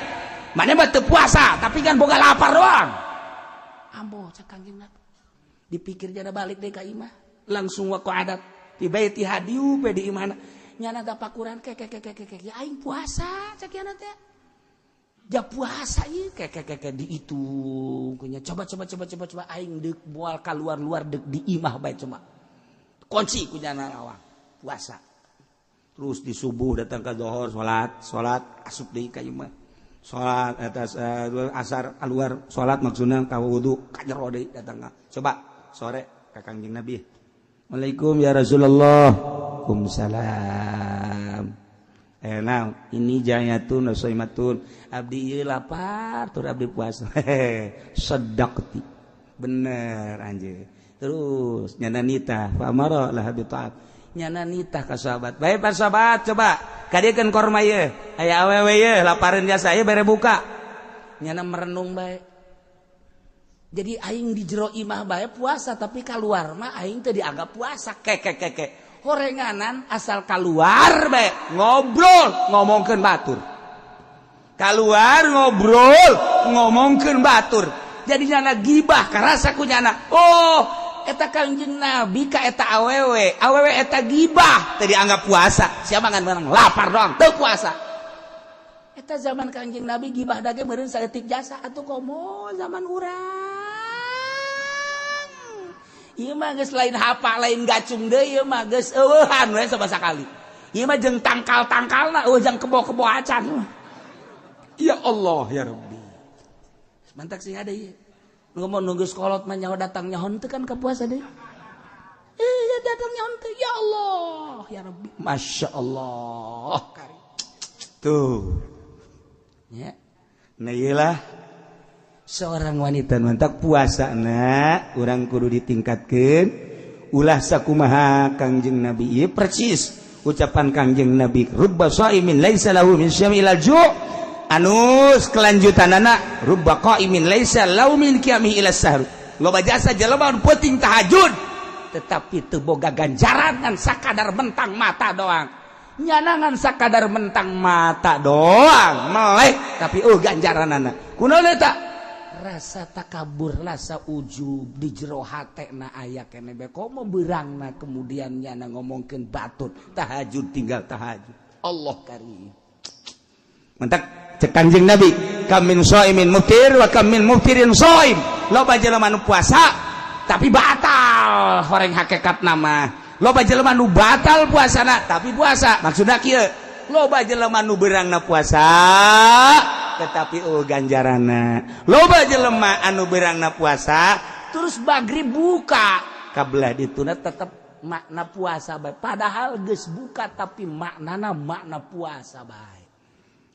B: Mana mah teu puasa, tapi kan boga lapar doang. Ambo, cek Kangjeng Nabi. Dipikir jana balik deh ka imah. Langsung waqa'adat di baitiha, diuk be di imahna. Nyana tapakuran ke ke ke ke ke, ya aing puasa cek nyana teh. Ja puasa ieu ke ke ke ke, dihitung kunya, coba coba coba coba coba, aing deuk moal keluar-luar, deuk di imah bae, coba kunci ku nyana lawang puasa. Terus di subuh datang ke zohor, salat salat, asup deui ka imah, salat atas asar keluar salat, maksudna ka wudu, ka jero deui datang ka. Coba sore ka Kangjeng Nabi, "Assalamualaikum ya Rasulullah." "Waalaikumsalam." Eh, naon? Ini jayatun shaimatun, abdi ieu lapar tur abdi puasa. "Sadaqti, bener anjir." Terus nyana nitah, fa amara laha bi ta'at, nyana nitah ka sahabat bae, "Pak sahabat, coba kadiekeun korma ieu, aya awewe ieu lapareun jasa ieu, bere buka." Nyana merenung bae. Jadi aing di jero imah bae puasa, tapi keluar mah aing teh dianggap puasa. Ke ke ke ke, horenganan asal keluar bae ngobrol ngomongkeun batur, keluar ngobrol ngomongkeun batur, jadi nyana gibah karasa ku nyana. Oh, eta Kangjeng Nabi ka eta awewe, awewe eta gibah tadi anggap puasa. Siapa ngan menang lapar doang teu puasa. Eta zaman Kangjeng Nabi gibah dage meureun saeutik jasa. Atuh komo zaman urang ieu mah geus lain hapa, lain gacung deui, ieu mah geus eueuhan we sabasa kali. Ieu mah jeung tangkal-tangkalna eueuh, jang kebo-kebo acan. Ya Allah ya Rabbi, mantak sih ada ieu ngomong nunggu sekolot mah nyawa datang nyaho teu kan ke puasa deui. Iya, datang nyaho teu. Ya Allah ya Rabbi, Masya Allah. Tuh ya, nah iyalah seorang wanita mantak puasa na urang kudu ditingkatkan, ulah sakumaha Kangjeng Nabi ieu. Persis ucapan Kangjeng Nabi, rubba shaimin laisa lahu min syami ilal ju', anus kelanjutanana, rubba qaimin laisa lahu min qiyamihi ila sahur. Loba jasa jelema nu penting tahajud, tetapi teu boga ganjaran, ngan sakadar mentang mata doang. Nyanangan sakadar mentang mata doang melek, tapi oh ganjaranana kunaon eta? Rasa takabur, rasa ujub di jero hate na aya kene be, komo beurangna kemudian nyana ngomongkeun batur tahajud, tinggal tahajud. Allah karim. Mantak cek Kanjeng Nabi, kam min shaimin muftir wa kam min muftirin shaim. Loba jelema nu puasa tapi batal horeng hakikat nama, loba jelema nu batal puasana tapi puasa. Maksudna kieu, loba jelema nu beurangna puasa tetapi oh ganjarana, loba jelema anu beurangna puasa terus magrib buka, kabelah dituna tetep makna puasa bae, padahal geus buka tapi maknana makna puasa bae.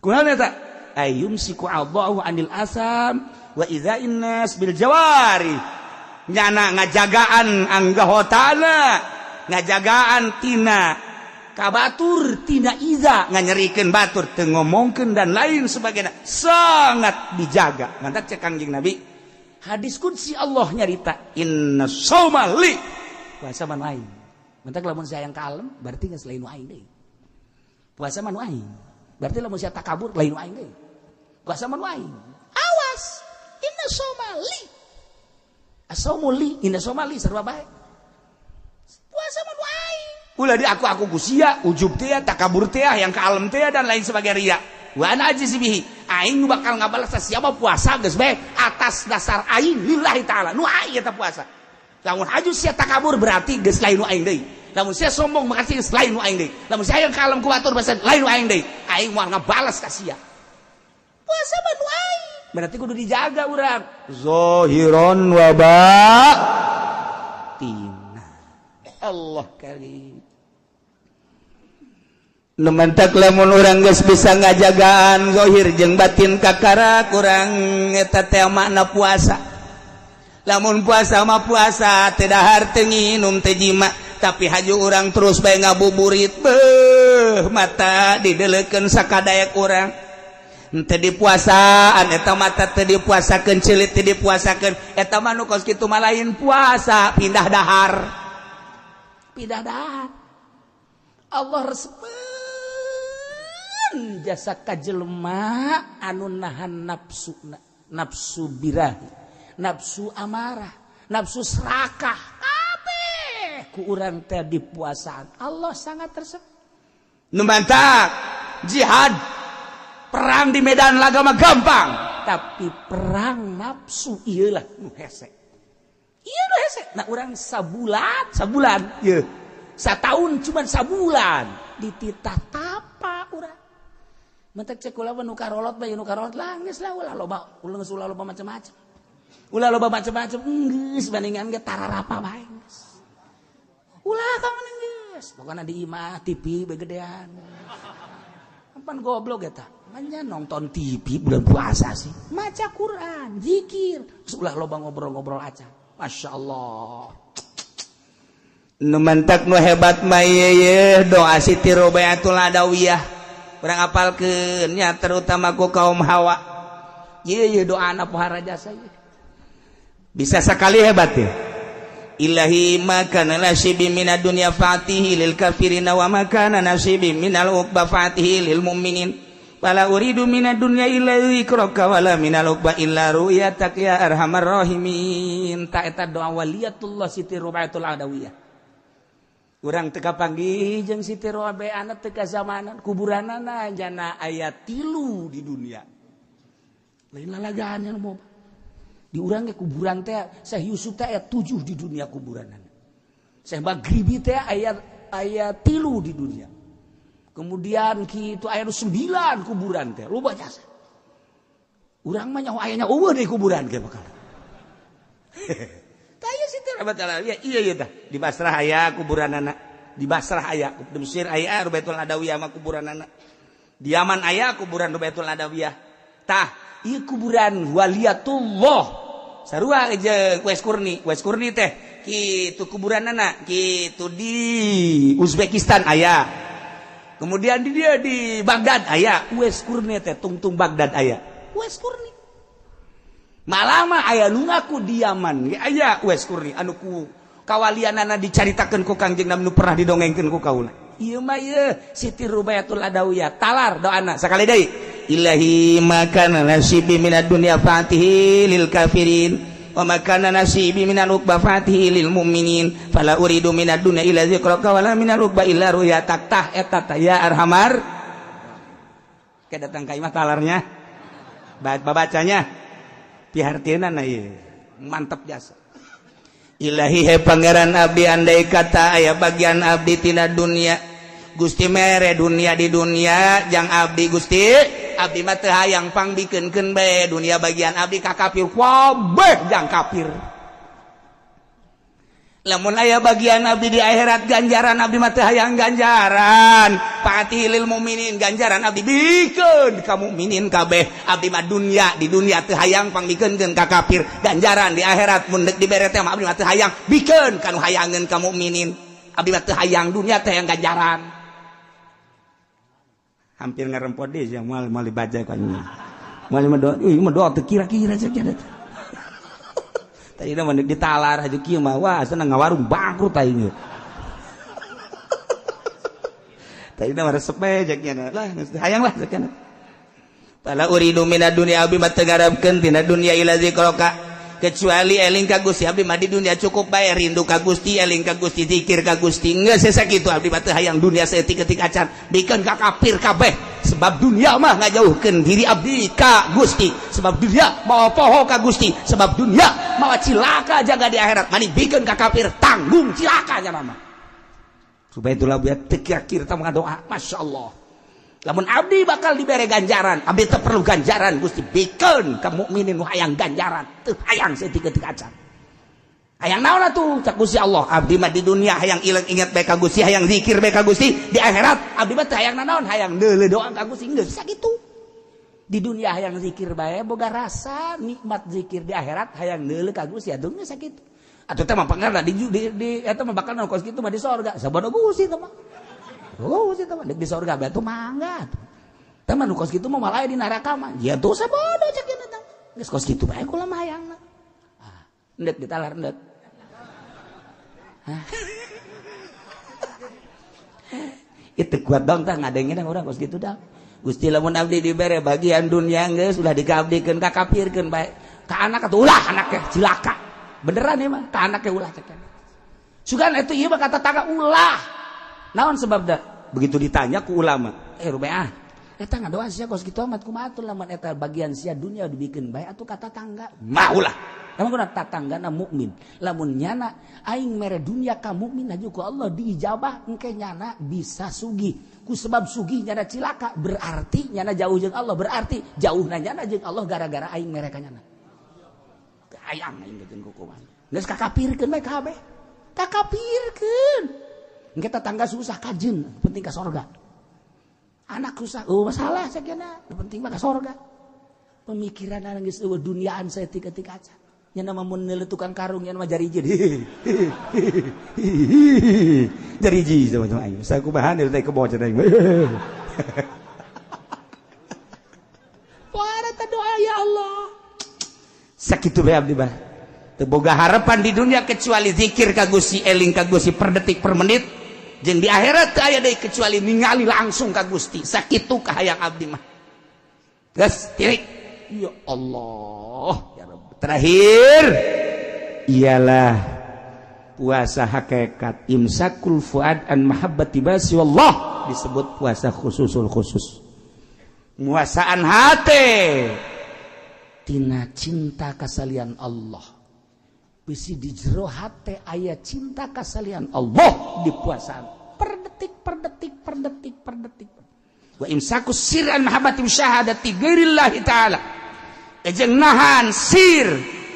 B: Kunaon eta? Ayumsiku Allahu anil asam wa idza'in nas bil jawari. Nyana ngajagaan anggahotana, ngajagaan tina kabatur, tina iza, nganyerikeun batur, teu ngomongkeun dan lain sebagainya, sangat dijaga. Mantak cek Kangjeng Nabi, hadis qudsi, Allah nyarita, inna shauma li, puasa mah aing. Mantak lamun saya yang kalem berarti geus lain aing deui, puasa mah aing.
A: Berarti lamun sia takabur, lain aing deui. Puasa mah aing. Awas, inna shauma li. Asaumu li, inna shauma li, sarua bae. Puasa mah aing. Ulah di aku ku sia, ujub teh, takabur teh, yang ka alam teh, dan lain sebagai ria. Wa ana ajzi bihi. Aing nu bakal ngabalas siapa puasa geus bae atas dasar aing lillahi taala. Nu aing eta puasa. Lamun haju sia takabur, berarti geus lain nu aing deui. Lamun sia sombong, makasih, geus lain nu aing deui. Lamun sia hayang ka alam ku batur, bahasa lain nu aing deui. Aing moal ngabalas ka sia. Puasa mah nu aing. Berarti kudu dijaga urang.
B: Zohiron wa
A: batina. Allah karim.
B: Nu mantak lamun urang geus bisa ngajagaan zohir jeung batin, kakara kurang eta teh makna puasa. Lamun puasa mah puasa teu dahar, teu nginum, teu jima, tapi haju urang terus bae ngabuburit, beuh, mata didelekeun sakadaek urang. Teu dipuasaan eta mata, teu dipuasakeun celit, teu dipuasakeun eta mah. Nu kos kitu mah lain puasa, pindah dahar.
A: Pindah dahar. Allah resepeun jasa ka jelema anu nahan nafsu, nafsu birahi, nafsu amarah, nafsu serakah, kabeh ku urang teh dipuasaan. Allah sangat resep.
B: Nu mantak jihad, perang di medan laga mah gampang.
A: Tapi perang nafsu iyalah nu hese, iya, nu hese. Nah, urang sabulan, sabulan ieu, satahun cuman sabulan dititah tapa urang. Mentek cek kula mah, nu karolot bae, nu karolot lah geus lah, ulah loba, ulah geus, ulah loba macam-macam, ulah loba macam-macam, geus bandingan ge tararapa bae geus. Ulah ka mana geus, pokona di imah TV begedean. Pan goblok eta. Manya nonton TV bulan puasa sih. Maca Quran, zikir, terus ulah loba ngobrol-ngobrol aja. Masya Allah.
B: Nu mantak nu hebat mah ye doa Siti Robiatul Adawiyah. Urang apalkeun nya, terutama ku kaum hawa.
A: Ye ye doa anak pohara jasa ye.
B: Bisa sekali hebat ya. Ilahi ma kana nasibi minad dunya fa'tihi lil kafirina wa ma kana nasibi minal uqba fa'tihi lil mu'minin. Wala uridu minad dunya illa dzikraka wala minal uqba illa ru'yatak ya arhamar rahimin.
A: Ta eta doa waliyatullah Siti Robiatul Adawiyah. Urang teu kapanggih jeung Siti Robiah, teu zamanan. Kuburanana jana aya 3 di dunia. Lain lalagaan yang mau di urang ge kuburan teh Syekh Yusuf teh aya 7 di dunia kuburanana. Syekh Maghribi teh aya aya 3 di dunia. Kemudian kitu aya 9 kuburan teh, loba jasa. Urang mah nyaho ayanya eueuh di kuburan ge bakal. Tah ieu Siti
B: Robiatul Adawiyah, iya iya tah. Di Basrah aya kuburanana. Di Basrah aya, di Mesir aya Robiatul Adawiyah mah kuburanana. Di Yaman aya kuburan Robiatul Adawiyah. Tah,
A: ieu kuburan waliyatullah.
B: Sarua jeung Uwais Qurni. Uwais Qurni teh kitu kuburanana, kitu di Uzbekistan aya. Kemudian di dia di Baghdad aya.
A: Uwais Qurni teh tungtung Baghdad aya. Uwais Qurni.
B: Malama aya nu ngaku di Yaman ge aya Uwais Qurni anu ku kawalianana dicaritakeun ku Kangjeng Nabi, nu pernah didongengkeun ku kaula.
A: Ieu mah ieu Siti Rubayatul Adawiyah, talar doana
B: sakali deui. Ilahi ma kana nasibi minad dunya fa'tihi lil kafirin wa ma kana nasibi minal uqba fa'tihi lil mu'minin fala uridu minad dunya illa dzikraka wala minal uqba illa ru'yatak. Tah eta tah ya arhamar. Ke datang ka imah talarnya babacanya pihartieuna ieu
A: mantap jasa.
B: Ilahi, he Pangeran abdi, andai kata aya bagian abdi tina dunia, Gusti mere dunia di dunia jang abdi, Gusti, abdi mah teu hayang, pangbikeunkeun bae dunia bagian abdi ka kafir kabeh, jang kafir. Lamun aya bagian abdi di akhirat ganjaran, abdi mah teu hayang ganjaran, fa'tihi lil mukminin, ganjaran abdi bikeun ka mukminin kabeh. Abdi mah dunia di dunia teu hayang, pangbikeunkeun ka kafir. Ganjaran di akhirat mun deuk dibere teh mah abdi mah teu hayang, bikeun ka nu hayangeun, ka mukminin. Abdi mah teu hayang dunia, teh hayang ganjaran. Hampir ngarempot deh yang moal moal dibaca kan moal mah doa euy mah doa teu kira-kira cek ada. Tadi mah ditalar aja kieu mah, wah, senang ngawarung bangkrut aing. Tadi mah resep bae jaknya lah, hayang lah jaknya. Fala uridu minad dunya, abdi mah teu ngarepkeun tina dunya illa zikraka, kecuali eling ka Gusti. Abdi mah di dunia cukup bae rindu ka Gusti, eling ka Gusti, zikir ka Gusti, geus sakitu. Abdi mah teu hayang dunia saeutik-eutik acan, bikeun ka kafir kabeh, sebab dunia mah ngajauhkeun diri abdi ka Gusti, sebab dunia mawa poho ka Gusti, sebab dunia mawa cilaka jaga di akhirat. Mani bikeun ka kafir, tanggung cilaka nya mah. Supaya itulah biar teu kira-kira doa. Masya Allah, lamun abdi bakal diberi ganjaran, abdi teu perlu ganjaran Gusti, bikeun ka mukminin nu hayang ganjaran, teu hayang saeutik-eutik acan. Hayang naon atuh? Cak Gusti Allah, abdi mah di dunia hayang ilang inget bae ka Gusti, hayang zikir bae ka Gusti. Di akhirat abdi mah teu hayang nanaon, hayang deuleu doa ka Gusti, geus sakitu. Di dunia hayang zikir bae, boga rasa nikmat zikir. Di akhirat hayang deuleu ka Gusti, atuh geus sakitu. Atuh teh mah pangarna di eta mah bakal kos kitu mah di sorga. Sabodo Gusti teh mah. Oh, sih teman di sorga batu mangga. Teman nu kos kitu mah malah di neraka mah. Ya dosa bodoh cek ieu teh. Geus kos kitu bae kula mah hayangna. Ah, endek ditalar endek. Hah? Itu kuat dong tah ngadengin urang kos kitu dah. Gusti, lamun abdi dibere bagian dunia geus ulah dikabdikeun ka kafirkeun bae. Ka anak atuh ulah, anaknya cilaka. Beneran ya mah, ka anaknya ulah cek. Sugan itu ieu mah kata tangga ulah. Naon sebabna? Begitu ditanya ku ulama, eh rubeah, eta ngadoa sia kos kitu amat kumaha atuh lamun eta bagian sia dunia dibikin bae atuh kata tangga mah ulah. Emang kuna tatanggana mukmin. Lamun nyana aing mere dunia ka mukmin aju ku Allah diijabah, engke nyana bisa sugih. Ku sebab sugih nyana cilaka, berarti nyana jauh jeung Allah, berarti jauhna nyana jeung Allah gara-gara aing mere ka nyana. Hayang aing jeung kukuman. Geus kakapirkeun bae kabeh. Kakapirkeun. Engke tetangga susah kajen, penting ka sorga. Anak susah, oh masalah sakiana, penting mah ka sorga. Pemikiran geus eueuh duniaan saeutik-eutik aja. Nya nama mun tukang karung nya nama jariji. Jariji sama sama aing. Saya kumaha teh ke bawah aing. Wah, doa ya Allah. Sakitu bae abdi mah. Teu boga harapan di dunia kecuali zikir ka Gusti, eling ka Gusti per detik per menit. Jeung di akhirat teu aya deui kecuali ningali langsung ka Gusti. Sakitu kahayang abdi mah. Geus tirik. Ya Allah, ya Rabb. Terakhir ialah puasa hakikat imsakul fuad an mahabbati basi wallah, disebut puasa khususul khusus. Muasaan hate tina cinta kasalian Allah. Bisi di jero hate aya cinta kasalian Allah, dipuasaan per detik per detik per detik per detik. Wa imsakus sir an mahabbati musyahadati ghairillahi ta'ala, jeung nahan sir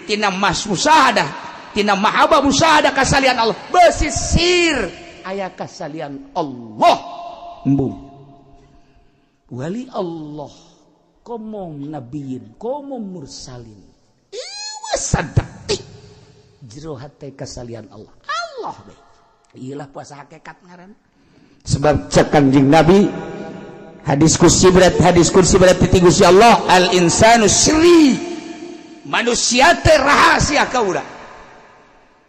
B: tina mas musyahadah, tina mahabbah musyahadah kasalian Allah. Besi sir aya kasalian Allah, embung wali Allah, komo nabiyin, komo mursalin, iwa sadetik jero hate kasalian Allah, Allah be. Iyalah puasa hakikat ngaran. Sebab cek Kanjeng Nabi, hadis kursi berat, hadis kursi berat ti Gusti Allah, al insanu sirri, manusia teh rahasia kaula.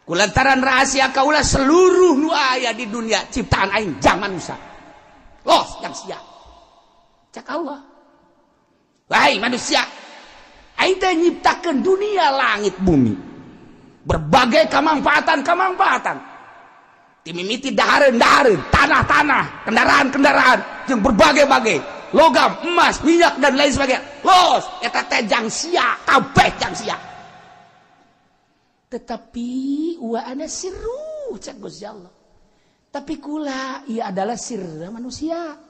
B: Kulantaran rahasia kaula, seluruh nu aya di dunia ciptaan aing jang manusia, los yang sia. Cak Allah, wahai manusia, aing teh nyiptakeun dunia, langit, bumi, berbagai kemanfaatan-kemanfaatan, timimiti dahareun-dahareun, tanah-tanah, kendaraan-kendaraan, jeung berbagai-bagai logam, emas, minyak, dan lain sebagainya. Los eta teh jang sia kabeh, jang sia. Tetapi wa ana sirru, cek Gusti Allah, tapi kula ia adalah sirra manusia.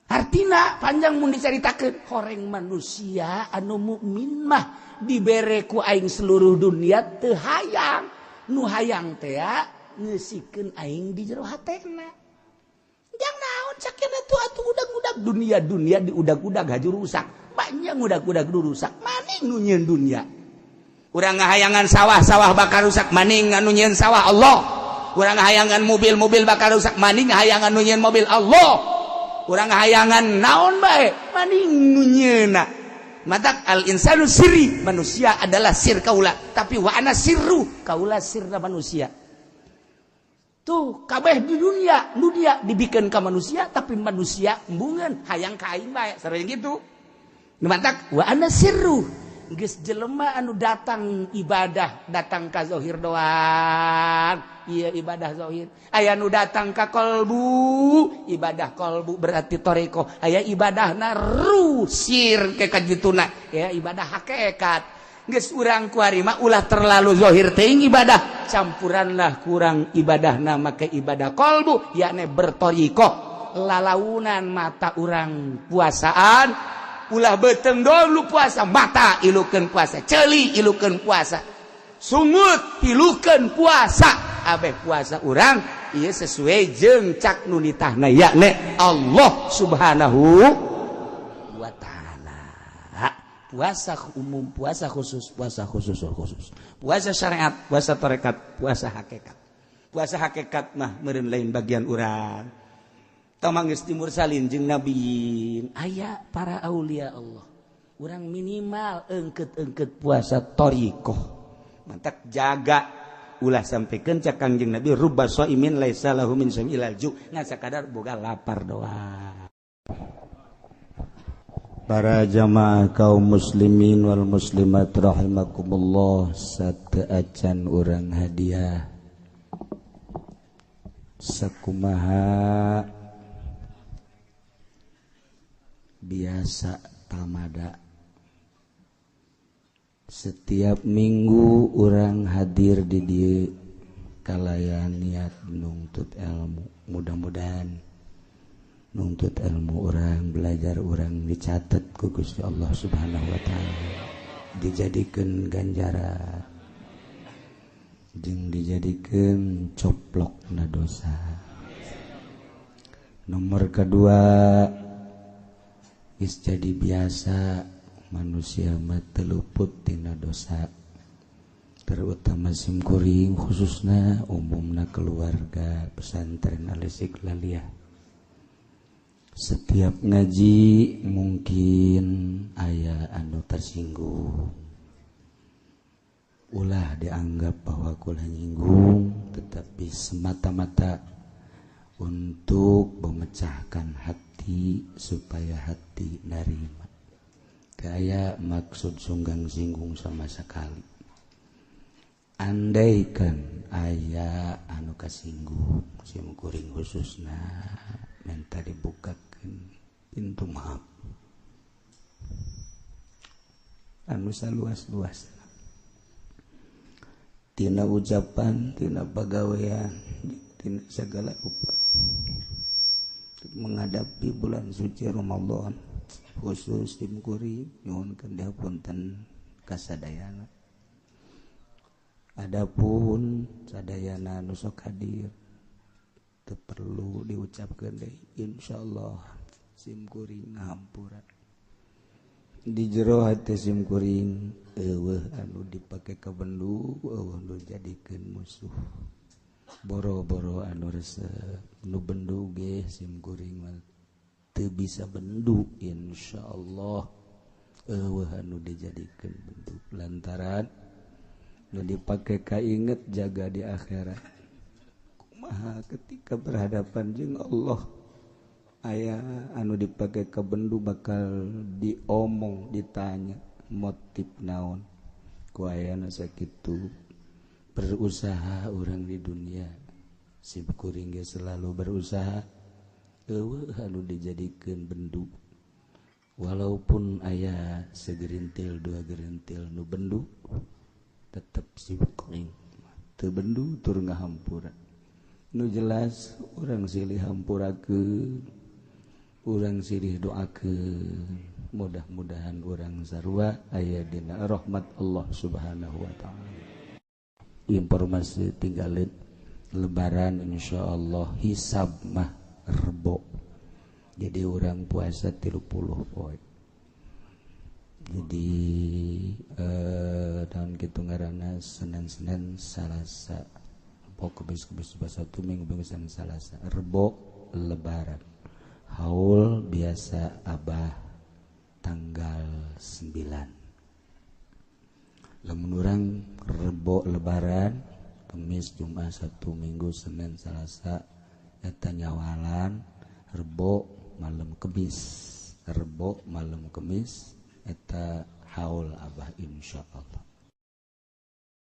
B: Artina panjang mun dicaritakeun. Horeng manusia anu mukmin mah dibere ku aing seluruh dunia teu hayang, nu hayang teh ngeusikeun aing di jero hatena. Jang naon cakena tuh atuh udag-udag dunia? Dunia di udag-udag haju rusak, banyak udag-udag rusak. Maning nu nyieun dunia? Urang ngahayangan sawah, sawah bakal rusak, maning anu nyieun sawah? Allah. Urang ngahayangan mobil, mobil bakal rusak, maning ngahayangan nu nyieun mobil? Allah. Urang ngahayangan naon bae, maning nu nyieunna? Matak al insanu sirri, manusia adalah sir kaula, tapi wa ana sirru, kaula sirna manusia.
A: Tuh kabeh di dunia, dunia dibikin ke manusia, tapi manusia embungan hayang ka aing bae, sering gitu. Nu matak wa ana sirru, geus jelema anu datang ibadah datang ka zahir doang, iya ibadah zahir. Aya nu datang ka kolbu, ibadah kolbu berarti toreko. Aya ibadahna rusir ke kajituna ya, ibadah hakikat. Geus urang kuari mah ulah terlalu zahir teuing ibadah, campuranlah kurang ibadahna make ibadah kolbu, yakni bertoriko. Lalaunan mata urang puasaan, ulah beteng dulu puasa, mata ilukeun puasa, ceuli ilukeun puasa, sungut ilukeun puasa. Abeh puasa urang ieu sesuai jeung cak nu nitahna, yakni Allah Subhanahu wa Ta'ala. Puasa umum, puasa khusus, puasa khusus khusus, puasa syariat, puasa tarekat, puasa hakikat. Puasa hakikat mah meureun lain bagian urang. Tamang geus timursalin jeung nabiin, aya para aulia Allah. Urang minimal engket-engket puasa torikoh. Mantak jaga ulah sampaikan cak Kangjeng Nabi, rubba shaimin laisa lahu min shaimi illal ju', ngan sakadar boga lapar doang.
B: Para jamaah kaum muslimin wal muslimat rahimakumullah, sateuacan urang hadiah sakumaha biasa tamada. Setiap minggu urang hadir di dieu kalayan niat nuntut ilmu. Mudah-mudahan nuntut ilmu urang, belajar urang dicatat ku Gusti Allah Subhanahu wa Ta'ala, dijadikan ganjaran jeung dijadikan coplok na dosa. Nomor kedua, geus jadi biasa manusia mah teu luput tina dosa, terutama simkuring khususna, umumna keluarga pesantren Al-Istiqlaliyah. Setiap ngaji mungkin aya anu tersinggung, ulah dianggap bahwa kula nyinggung, tetapi semata-mata untuk memecahkan hati supaya hati narima. Kayak maksud sunggang singgung sama sekali. Andaikan aya anu kasinggung, sim kuring khususna minta dibukakan pintu maaf anu saluas-luas, tina ucapan, tina pagawean, tina segala rupa. Menghadapi bulan suci Ramadan khusus sim kuring nyuhunkeun dihapunten kasadayana. Adapun sadayana nu sok hadir teu perlu diucapkeun deui, insyaallah sim kuring ngahampura. Di jero hati sim kuring eueuh anu dipake ka bendu, eueuh nu jadikeun musuh. Boro-boro anu resep, nu bendu ge sim kuring mah teu bisa bendu, insyaallah eueuh anu dijadikeun bendu, lantaran nu dipake kainget jaga di akhirat. Kumaha ketika berhadapan jeung Allah, aya anu dipake ka bendu bakal diomong, ditanya motif naon ku ayana. Sakitu berusaha orang di dunia, sim kuring ge selalu berusaha eueuh anu dijadikeun bendu. Walaupun aya segerintil dua gerintil nu bendu, tetep sim kuring teu bendu tur ngahampura. Nu jelas urang silih hampurakeun, urang silih doakeun, mudah-mudahan urang sarua aya dina rahmat Allah Subhanahu wa Ta'ala. Informasi tinggalin lebaran, insyaallah hisab mah Rebo, jadi urang puasa 30 poe. Jadi tahun gitu ngaranna Senin, Senin, Salasa, Rebo, Kemis, Kemis, Sabtu, Minggu, Minggu, Senin, Salasa, Rebo lebaran. Haul biasa Abah tanggal 9. Lamun urang Rebo lebaran. Kemis, Jumat, Sabtu, Minggu, Senin, Selasa eta nyawalan. Rebo malam Kemis, Rebo malam Kemis eta haul Abah, insyaallah.